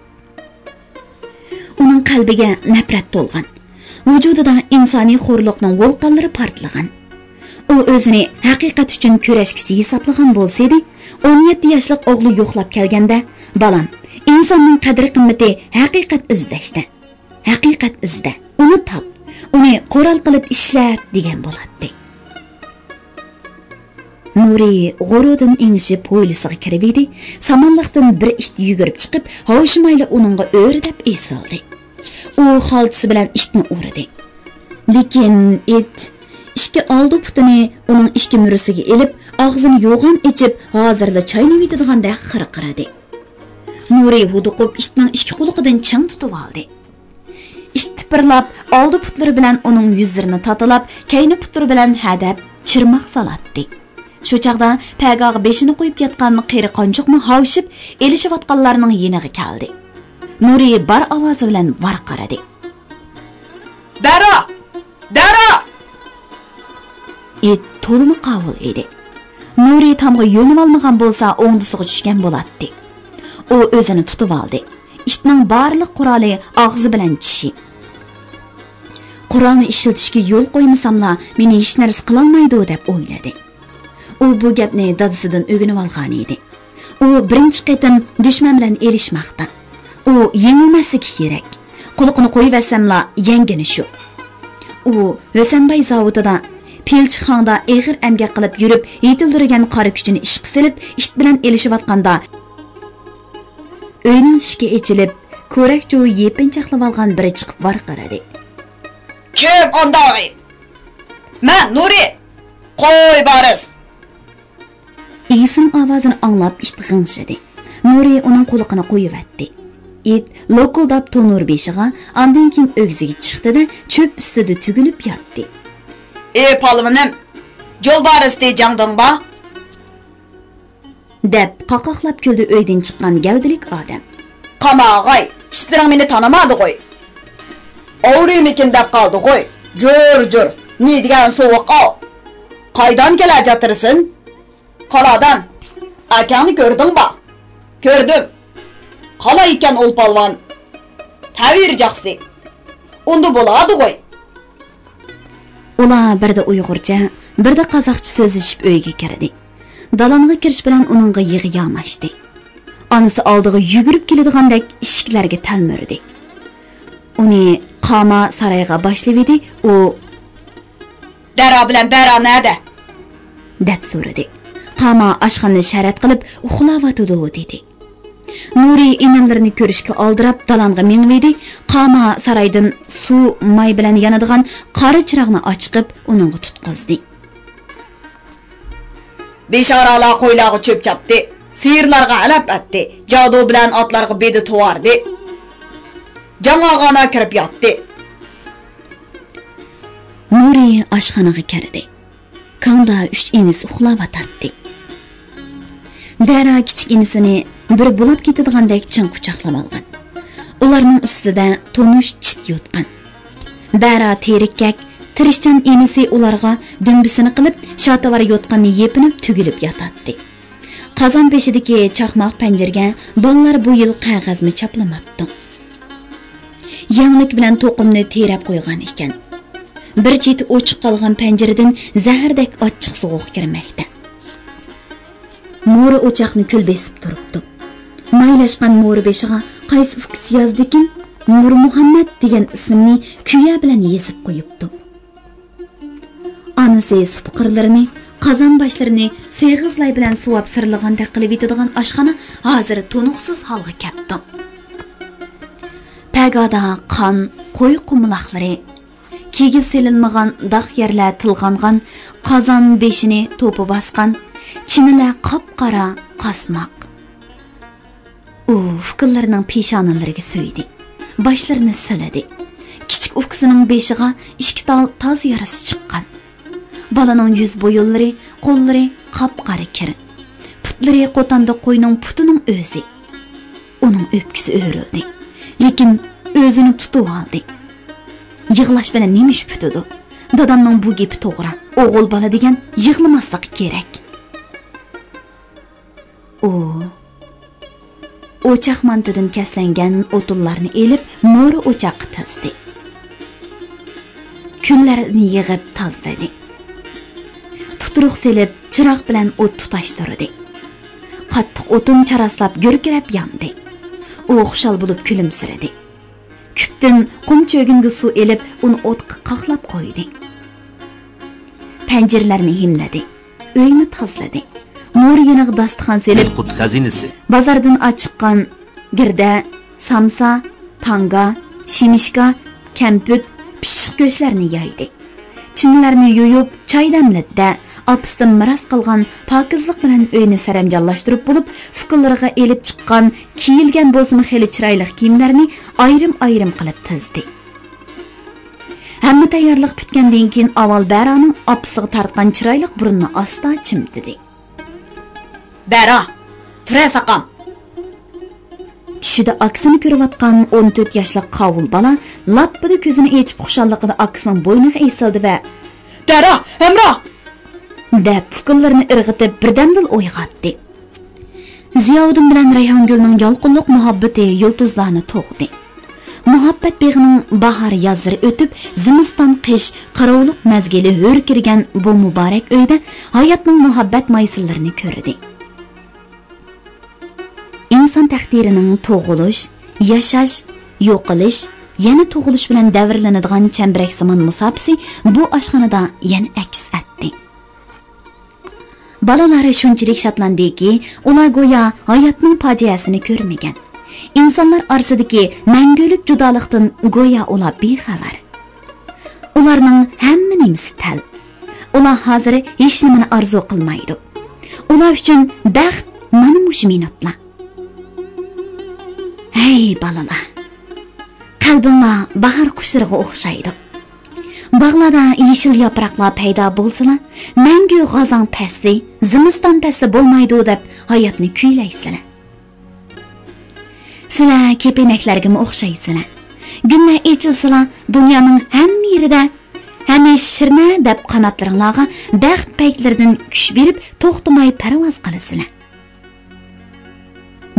ئۇنىڭ قەلبىگە نەپرەت تولغان. ۋۇجۇدىدا ئىنسانىي خورلۇقنىڭ ۋولقانلىرى پارتلىغان. ئۇ ئۆزىنى ھەقىقەت ئۈچۈن كۈرەشكۈچى ھېسابلىغان بولسىدى، ئون يەتتە ياشلىق ئوغلى يوقلاپ كەلگەندە، بالام، ئىنساننىڭ قەدىر-قىممىتى ھەقىقەت ئىزدەشتە. ھەقىقەت ئىزدە، ئۇنى تاپ. ئۇنى قورال قىلىپ ئىشلەت دېگەن بولاتتى. نۇرى غۇرۇردىن ئېڭىشىپ ھويلىسىغا كىرىۋىدى. سامانلىقتىن بىر ئىت يۈگۈرۈپ چىقىپ، ھاۋشىمايلا ئۇنىڭغا ئۆرە دەپ ئېسىلدى. ئۇ خالتىسى بىلەن ئىتنى ئۇردى. لېكىن ئىت ئىككى ئالدى پۇتىنى ئۇنىڭ ئىككى مۈرىسىگە ئېلىپ، ئاغزىنى يوغان ئېچىپ، ھازىرلا چاينىۋېتىدىغاندەك خىرقىرىدى. نۇرى ھودۇقۇپ ئىتنىڭ ئىككى قۇلىقىدىن چىڭ تۇتۇۋالدى. ئىت تىپىرلاپ، ئالدى پۇتلىرى بىلەن ئۇنىڭ يۈزلىرىنى تاتىلاپ، كەينى پۇتلىرى بىلەن ھەدەپ چىرماق سالاتتى. شۇ چاغدا پەگاغا بېشىنى قويۇپ ياتقان قېرى قانچۇقمۇ ھاۋشىپ، ئېلىشىۋاتقانلارنىڭ يېنىغا كەلدى. نۇرى بار ئاۋازى بىلەن ۋارقىرىدى. دەرا! دەرا! ئىت تولىمۇ قاۋۇل ئىدى. نۇرى تامغا يۆلىنىۋالمىغان بولسا، ئوڭدىسىغا چۈشكەن بولاتتى. ئۇ ئۆزىنى تۇتۇۋالدى. ئىتنىڭ بارلىق قورالى ئاغزى بىلەن چىشى. قورالنى ئىشلىتىشكە يول قويمىساملا، مېنى ھېچنەرسە قىلالمايدۇ، دەپ ئويلىدى. ئۇ بۇ گەپنى دادىسىدىن ئۆگىنىۋالغانىدى. ئۇ بىرىنچى قېتىم دۈشمەن بىلەن ئېلىشماقتا. ئۇ يېڭىلمەسلىكى كېرەك. قۇلىقىنى قويۇۋەتسەملا يەڭگىنى شۇ. ئۇ ھۈسەنباي زاۋۇتىدا، پىلچىخاڭدا ئېغىر ئەمگەك قىلىپ يۈرۈپ، يېتىلدۈرگەن قارا كۈچىنى ئىشقا سېلىپ، ئىت بىلەن ئېلىشىۋاتقاندا، ئۆينىڭ ئىشىكى ئېچىلىپ، كورەك چوۋى يېپىنچاقلىۋالغان بىرى چىقىپ ۋارقىرىدى. كىم ئانداغى؟ مەن، نۇرى! قوي، بارس! ئىگىسىنىڭ ئاۋازىنى ئاڭلاپ ئىت غىڭشىدى. نۇرى ئۇنىڭ قۇلىقىنى قويۇۋەتتى. ئىت لوكۇلداپ تونۇر بېشىغا، ئاندىن كېيىن ئۆگزىگە چىقتى-دە، چۆپ ئۈستىدە تۈگۈلۈپ ياتتى. ئى پالۋىنىم، جولبارىستى جاڭدىڭبا؟ دەپ قاقاقلاپ كۈلدى ئۆيدىن چىققان گەۋدىلىك ئادەم. قاماغاي، ئىتلىرىڭ مېنى تانىمادىغۇي. ئاۋرىيمىكىن دەپ قالدىغۇي. جۇر، جۇر، نېدېگەن سوغۇق ئاۋ. قايدان كېلەجاتىرسىن؟ قالادان. ئاكاڭنى كۆردۈڭبا؟ كۆردۈم. قالا ئىكەن ئۇل پالۋان. تەۋىرى جاخسى. ئۇندا بولادىغۇي. ئۇلار بىردە ئۇيغۇرچە، بىردە قازاقچە سۆزلىشىپ ئۆيگە كىردى. دالانغا كىرىش بىلەن ئۇنىڭغا يىغا ياماشتى. ئانىسى ئالدىغا يۈگۈرۈپ كېلىدىغاندەك ئىشىكلەرگە تەلمۈردى. ئۇنى قاما سارايغا باشلىۋىدى، ئۇ، دەرا بىلەن بەرا نەدە؟ دەپ سورىدى. قاما ئاشخانىنى شەرەت قىلىپ ئۇخلاۋاتىدۇ، دېدى. نۇرى ئىنىملىرىنى كۆرۈشكە ئالدىراپ دالانغا مېڭىۋىدى. قاما سارايدىن سۇ، ماي بىلەن يانىدىغان قارا چىراغنى ئاچىقىپ ئۇنىڭغا تۇتقۇزدى. بىشارالار قويلارغا چۆپ چاپتى، سىيىرلارغا ئەلەپ ئەتتى، جادۇ بىلەن ئاتلارغا بېدە تۇۋاردى. جاڭ ئاغانا كىرىپ ياتتى. نۇرى ئاشخانىغا كىردى. كاڭدا ئۈچ ئىنىسى ئۇخلاۋاتاتتى. دەرا كىچىك ئىنىسىنى بىر بۇلاپ كېتىدىغاندەك چىڭ قۇچاقلىۋالغان. ئۇلارنىڭ ئۈستىدە تونۇش چىت يوتقان. دەرا تېرىككەك، تىرىشچان ئىنىسى ئۇلارغا دۈمبىسىنى قىلىپ، شاتىۋار يوتقاننى يېپىنىپ تۈگۈلۈپ ياتاتتى. قازان بېشىدىكى چاقماق پەنجىرىگە بالىلار بۇ يىل قەغەزمۇ چاپلىماپتۇ. يەڭلىك بىلەن توقۇمنى تېرەپ قويغان ئىكەن. بىر چېتى ئوچۇق قالغان پەنجىرىدىن زەھەردەك ئاچچىق سوغۇق كىرمەكتە. مورا ئوچاقنى كۈل بېسىپ تۇرۇپتۇ. مايلاشقان مورا بېشىغا قايسى ئۇكىسى يازدىكىن، نۇرمۇھەممەت دېگەن ئىسىمنى كۈيە بىلەن يېزىپ قويۇپتۇ. ئانىسى سۇپا قىرلىرىنى، قازان باشلىرىنى سېغىز لاي بىلەن سۇۋاپ سىرلىغاندەك قىلىۋېتىدىغان ئاشخانا ھازىر تونۇقسىز ھالغا كەپتۇ. پەگادا قان، قوي قۇمىلاقلىرى، كىگىز سېلىنمىغان داغ يەرلەر تىلغانغان، قازان بېشىنى توپا باسقان، چىنىلەر قاپقارا قاسماق. ئۇ ئۇكىلىرىنىڭ پېشانىلىرىگە سۆيدى. باشلىرىنى سىلىدى. كىچىك ئۇكىسىنىڭ بېشىغا ئىككى تال تاز يارىسى چىققان. بالىنىڭ يۈز بويۇنلىرى، قوللىرى قاپقارا كىر. پۇتلىرى قوتاندا قوينىڭ پۇتىنىڭ ئۆزى. ئۇنىڭ ئۆپكىسى ئۆرۈلدى. لېكىن ئۆزىنى تۇتۇۋالدى. يىغلاش بىلەن نېمە ئىش پۈتىدۇ؟ دادامنىڭ بۇ گېپى توغرا. ئوغۇل بالا دېگەن يىغلىماسلىقى كېرەك. ئۇ ئوچاق مانتىدىن كەسلەنگەن ئوتۇنلارنى ئېلىپ، مورا ئوچاققا تىزدى. كۈللەرنى يىغىپ تازىلىدى. تۇتۇرۇق سېلىپ، چىراغ بىلەن ئوت تۇتاشتۇردى. قاتتىق ئوتۇن چاراسلاپ، گۈركىرەپ ياندى. ئۇ خۇشال بولۇپ كۈلۈمسىرىدى. كۈپتە قۇم چۆگۈنگە سۇ ئېلىپ، ئۇنى ئوتقا قاقلاپ قويدى. پەنجىرىلەرنى ھىملىدى. ئۆينى تازىلىدى. مورا يېنىغا داستىخان سېلىپ، ئىلقۇت خەزىنىسى. بازاردىن ئاچىققان گىردە، سامسا، تاڭگا، شېمىشكا، كەمپۈت، پىششىق گۆشلەرنى يايدى. چىنىلەرنى يۇيۇپ، چاي دەملىدى-دە، ئاپىسىدىن مىراس قالغان پاكىزلىق بىلەن ئۆينى سەرەمجانلاشتۇرۇپ بولۇپ، ئۇكىلىرىغا ئېلىپ چىققان، كىيىلگەن بولسىمۇ خېلى چىرايلىق كىيىملەرنى ئايرىم-ئايرىم قىلىپ تىزدى. ھەممە تەييارلىق پۈتكەندىن كېيىن، ئاۋۋال بەرانىڭ ئاپىسىغا تارتقان چىرايلىق بۇرنىنى ئاستا چىمدىدى. بەرا، تۇرە ساقام! چۈشىدە ئاكىسىنى كۆرۈۋاتقان ئون تۆت ياشلىق قاۋۇل بالا لاپپىدە كۆزىنى ئېچىپ، خۇشاللىقىدا ئاكىسىنىڭ بوينىغا ئېسىلدى ۋە، بەرا، ھەمراھ! دەپ، ئۇكىلىرىنى ئىرغىتىپ، بىردەمدىلا ئويغاتتى. زىياۋۇدۇن بىلەن رەيھانگۈلنىڭ يالقۇنلۇق مۇھەببىتى يۇلتۇزلارنى تۇغدى. مۇھەببەت بېغىنىڭ باھار يازلىرى ئۆتۈپ، زىمىستان قىش، قاراۋۇلۇق مەزگىلى ھۆر كىرگەن بۇ مۇبارەك ئۆيدە ھاياتنىڭ مۇھەببەت مايسىلىرىنى كۆردى. ئىنسان تەقدىرىنىڭ تۇغۇلۇش، ياشاش، يوقىلىش، يەنە تۇغۇلۇش بىلەن دەۋرىلىنىدىغان چەمبىرەكسىمان مۇساپىسى بۇ ئاشخانىدا يەنە ئەكس ئەتتى. بالىلار شۇنچىلىك شادلاندىكى، ئۇلار گويا ھاياتنىڭ پاجىئەسىنى كۆرمىگەن. ئىنسانلار ئارىسىدىكى مەڭگۈلۈك جۇدالىقتىن گويا ئۇلار بىخەۋەر. ئۇلارنىڭ ھەممە نېمىسى تەل. ئۇلار ھازىر ھېچنېمىنى ئارزۇ قىلمايدۇ. ئۇلار ئۈچۈن بەخت مانا مۇشۇ مىنۇتلا. ھەي، بالىلار! قەلبىڭلار باھار قۇشلىرىغا ئوخشايدۇ. باغلاردا يېشىل ياپراقلار پەيدا بولسىلا، مەڭگۈ غازاڭ پەسلى، زىمىستان پەسلى بولمايدۇ دەپ ھاياتنى كۈيلەيسىلەر. سىلەر كېپىنەكلەرگىمۇ ئوخشايسىلەر. گۈللەر ئېچىلسىلا، دۇنيانىڭ ھەممە يېرىدە ھەمىشە شىرنە دەپ قاناتلىرىڭلارغا بەخت پەيتلىرىدىن كۈچ بېرىپ، توختىماي پەرۋاز قىلىسىلەر.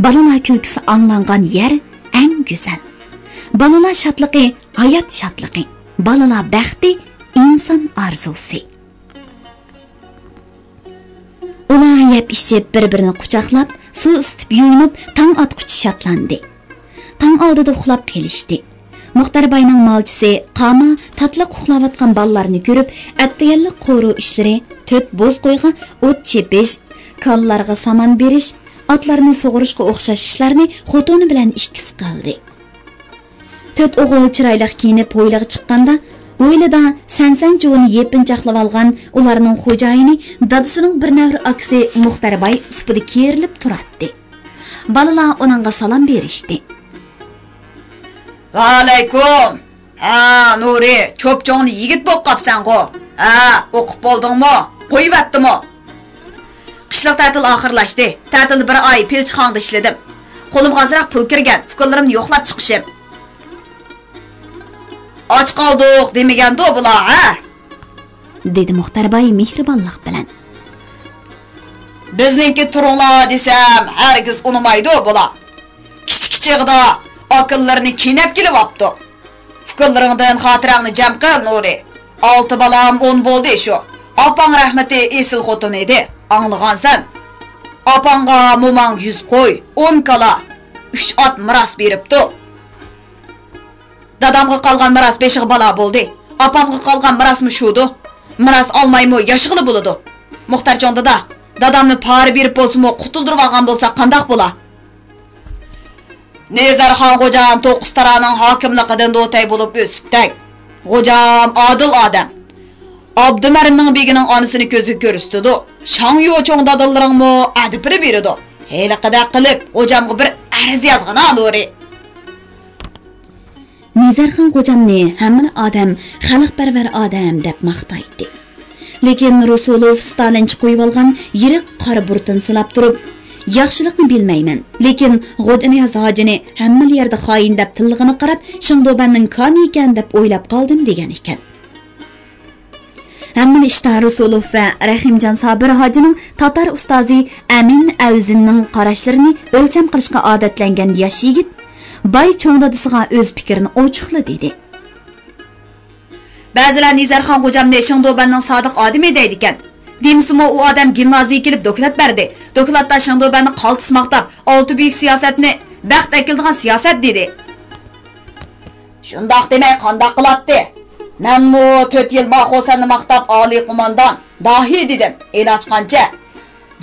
بالىلار كۈلكىسى ئاڭلانغان يەر ئەڭ گۈزەل. بالىلار شادلىقى، ھايات شادلىقى. بالىلار بەختى، ئىنسان ئارزۇسى. ئۇلار يەپ ئىچىپ، بىر-بىرىنى قۇچاقلاپ، سۇ ئىسىتىپ يۇيۇنۇپ، تاڭ ئاتقۇچە شادلاندى. تاڭ ئالدىدا ئۇخلاپ قېلىشتى. مۇختەر باينىڭ مالچىسى قاما تاتلىق ئۇخلاۋاتقان بالىلارنى كۆرۈپ، ئەتىگەنلىك قورۇ ئىشلىرى، تۆت بوز قويغا ئوت چېپىش، كالىلارغا سامان بېرىش، ئاتلارنى سۇغۇرۇشقا ئوخشاش ئىشلارنى خوتۇنى بىلەن ئىككىسى قىلدى. تۆت ئوغۇل چىرايلىق كىيىنىپ ھويلىغا چىققاندا، ھويلىدا سەنسەن چۇۋىنى يېپىنچاقلىۋالغان ئۇلارنىڭ خوجايىنى، دادىسىنىڭ بىر نەۋرە ئاكىسى مۇختەر باي سۇپىدا كېرىلىپ تۇراتتى. بالىلار ئۇنىڭغا سالام بېرىشتى. ۋەئەلەيكۇم! ھە، نۇرى، چوپچوڭلا يىگىت بولۇپ قاپسەنغۇ؟ ھە، ئوقۇپ بولدۇڭمۇ؟ قويۇۋەتتىمۇ؟ قىشلىق تەتىل ئاخىرلاشتى. تەتىلدە بىر ئاي پىلچىخانىدا ئىشلىدىم. قولۇمغا ئازراق پۇل كىرگەن، ئۇكىلىرىمنى يوقلاپ چىقىشىم. ئاچ قالدۇق دېمىگەندۇ بۇلار، ھە؟ دېدى مۇختەر باي مېھرىبانلىق بىلەن. بىزنىڭكى تۇرۇڭلار دېسەم، ھەرگىز ئۇنىمايدۇ بۇلار. كىچىك چېغىدا ئاكىلىرىنى كېنەپ كېلىۋاپتۇ. ئۇكىلىرىڭدىن خاتىرەڭنى جەم قىل، نۇرى. ئالتە بالام ئون بولدى شۇ. ئاپاڭ رەھمىتى ئېسىل خوتۇن ئىدى، ئاڭلىغانسەن. ئاپاڭغا موماڭ يۈز قوي، ئون كالا، ئۈچ ئات مىراس بېرىپتۇ. دادامغا قالغان مىراس بېشىغا بالا بولدى. ئاپامغا قالغان مىراسمۇ شۇدۇ. مىراس ئالمايمۇ ياشىغىلى بولىدۇ. مۇختەر چوڭ دادا، دادامنى پارا بېرىپ بولسىمۇ قۇتۇلدۇرۇۋالغان بولسا قانداق بولا؟ نىزارخان غوجام توققۇز تارانىڭ ھاكىملىقىدىن دوتەي بولۇپ ئۆسۈپتەك. غوجام ئادىل ئادەم. ئابدۇمەرمىڭ بېگىنىڭ ئانىسىنى كۆزگە كۆرسىتىدۇ. شاڭيۇ چوڭ دادىلىرىڭمۇ ئەدىپىنى بېرىدۇ. ھېلىقىدەك قىلىپ، غوجامغا بىر ئەرز يازغىنا، نۇرى. نىزارخان غوجامنى ھەممىلا ئادەم خەلقپەرۋەر ئادەم دەپ ماختايتتى. لېكىن رۇسۇلوف ستالىنچە قويۇۋالغان يىرىق قارا بۇرۇتىنى سىلاپ تۇرۇپ، ياخشىلىقنى بىلمەيمەن، لېكىن غوجانىياز ھاجىنى ھەممىلا يەردە خائىن دەپ تىللىغىنىغا قاراپ، شېڭدۇبەننىڭ كانى ئىكەن دەپ ئويلاپ قالدىم، دېگەن ئىكەن. ھەممىلا ئىشتا رۇسۇلوف ۋە رەھىمجان سابىر ھاجىنىڭ تاتار ئۇستازى ئەمىن ئەۋزىننىڭ قاراشلىرىنى ئۆلچەم قىلىشقا ئادەتلەنگەن ياش يىگىت باي چوڭ دادىسىغا ئۆز پىكرىنى ئوچۇقلا دېدى. بەزىلەر نىزارخان غوجامنى شېڭدۇبەننىڭ سادىق ئادىمى دەيدىكەن. دېمىسىمۇ ئۇ ئادەم گىمنازىيىگە كېلىپ دوكلات بەردى. دوكلاتتا شېڭدۇبەننى قالتىس ماختاپ، ئالتە بۈيۈك سىياسەتنى بەخت ئەكېلىدىغان سىياسەت دېدى. شۇنداق دېمەي قانداق قىلاتتى؟ مەنمۇ تۆت يىل ماخۇسەننى ماختاپ ئالىي قوماندان، داھىي دېدىم، ئىلاج قانچە؟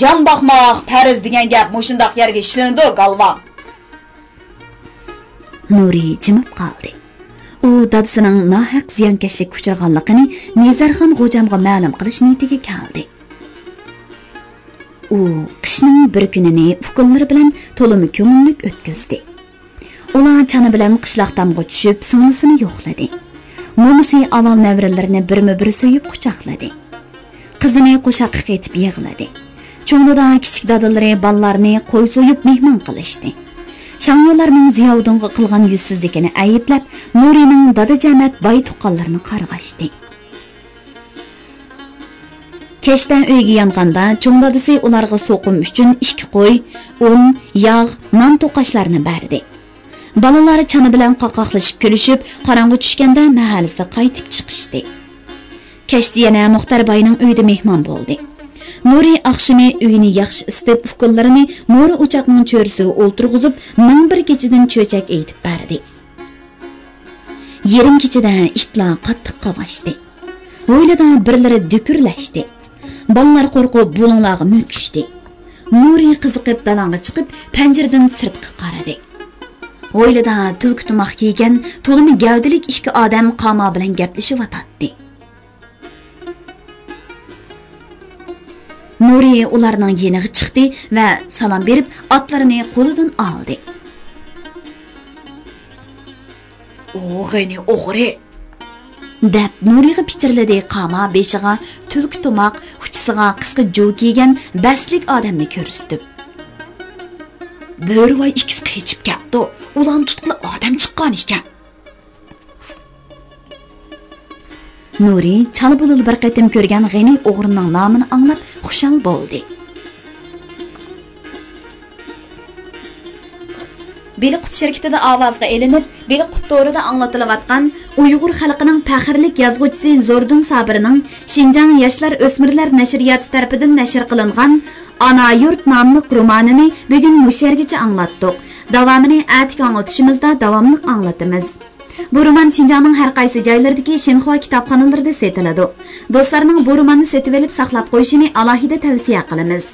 جان باقماق پەرز دېگەن گەپ مۇشۇنداق يەرگە ئىشلىنىدۇ، گالۋاڭ. نۇرى جىمىپ قالدى. ئۇ دادىسىنىڭ ناھەق زىيانكەشلىككە ئۇچرىغانلىقىنى نىزارخان غوجامغا مەلۇم قىلىش نىيىتىگە كەلدى. ئۇ قىشنىڭ بىر كۈنىنى ئۇكىلىرى بىلەن تولىمۇ كۆڭۈللۈك ئۆتكۈزدى. ئۇلار چانا بىلەن قىشلاق تامغا چۈشۈپ، سىڭلىسىنى يوقلىدى. مومىسى ئاۋۋال نەۋرىلىرىنى بىرمۇ بىر سۆيۈپ قۇچاقلىدى. قىزىنى قوشاققا قېتىپ يىغلىدى. چوڭ دادا، كىچىك دادىلىرى بالىلارنى قوي سويۇپ مېھمان قىلىشتى. شاڭيۇلارنىڭ زىياۋۇدۇنغا قىلغان يۈزسىزلىكىنى ئەيىبلەپ، نۇرىنىڭ دادا جەمەت باي تۇغقانلىرىنى قارغاشتى. كەچتە ئۆيگە يانغاندا، چوڭ دادىسى ئۇلارغا سوقۇم ئۈچۈن ئىككى قوي، ئۇن، ياغ، نان توقاچلارنى بەردى. بالىلار چانا بىلەن قاقاقلىشىپ كۈلۈشۈپ، قاراڭغۇ چۈشكەندە مەھەللىسىگە قايتىپ چىقىشتى. كەچتە يەنە مۇختەر باينىڭ ئۆيىدە مېھمان بولدى. نۇرى ئاخشىمى ئۆيىنى ياخشى ئىسىتىپ، ئۇكىلىرىنى مورا ئوچاقنىڭ چۆرىسىگە ئولتۇرغۇزۇپ، مىڭ بىر كېچىدىن چۆچەك ئېيتىپ بەردى. يېرىم كېچىدە ئىتلار قاتتىق قاۋاشتى. ھويلىدا بىرلىرى دۈكۈرلەشتى. بالىلار قورقۇپ بۇلۇڭلارغا مۆكۈشتى. نۇرى قىزىقىپ دالاڭغا چىقىپ، پەنجىرىدىن سىرتقا قارىدى. ھويلىدا تۈلكە تۇماق كىيگەن تولىمۇ گەۋدىلىك ئىككى ئادەم قاما بىلەن گەپلىشىۋاتاتتى. نۇرى ئۇلارنىڭ يېنىغا چىقتى ۋە سالام بېرىپ، ئاتلىرىنى قولىدىن ئالدى. «ئۇ غېنى ئوغرى!» دەپ نۇرىغا پىچىرلىدى قاما بېشىغا تۈلكە تۇماق، ئۇچىسىغا قىسقا جو كىيگەن بەستلىك ئادەمنى كۆرسىتىپ. «بۆرىۋاي ئىككىسى قېچىپ كەپتۇ، ئۇلارنى تۇتقىلى ئادەم چىققان ئىكەن.» نۇرى چالا بولىلا بىر قېتىم كۆرگەن غېنى ئوغرىنىڭ نامىنى ئاڭلاپ خۇشال بولدى. بېلىق قۇت شىركىتىدە ئاۋازغا ئېلىنىپ، بېلىق قۇت تورىدا ئاڭلىتىلىۋاتقان ئۇيغۇر خەلقىنىڭ پەخىرلىك يازغۇچىسى زوردۇن سابىرنىڭ شىنجاڭ ياشلار ئۆسمۈرلەر نەشرىياتى تەرىپىدىن نەشر قىلىنغان ئانا يۇرت ناملىق رومانىنى بۈگۈن مۇشۇ يەرگىچە ئاڭلاتتۇق. داۋامىنى ئەتىكى ئاڭلىتىشىمىزدا داۋاملىق ئاڭلىتىمىز. بۇ رومان شىنجاڭنىڭ ھەر قايسى جايلىرىدىكى شىنخۇا كىتابخانىلىرىدا سېتىلىدۇ. دوستلارنىڭ بۇ روماننى سېتىۋېلىپ ساقلاپ قويۇشىنى ئالاھىدە تەۋسىيە قىلىمىز.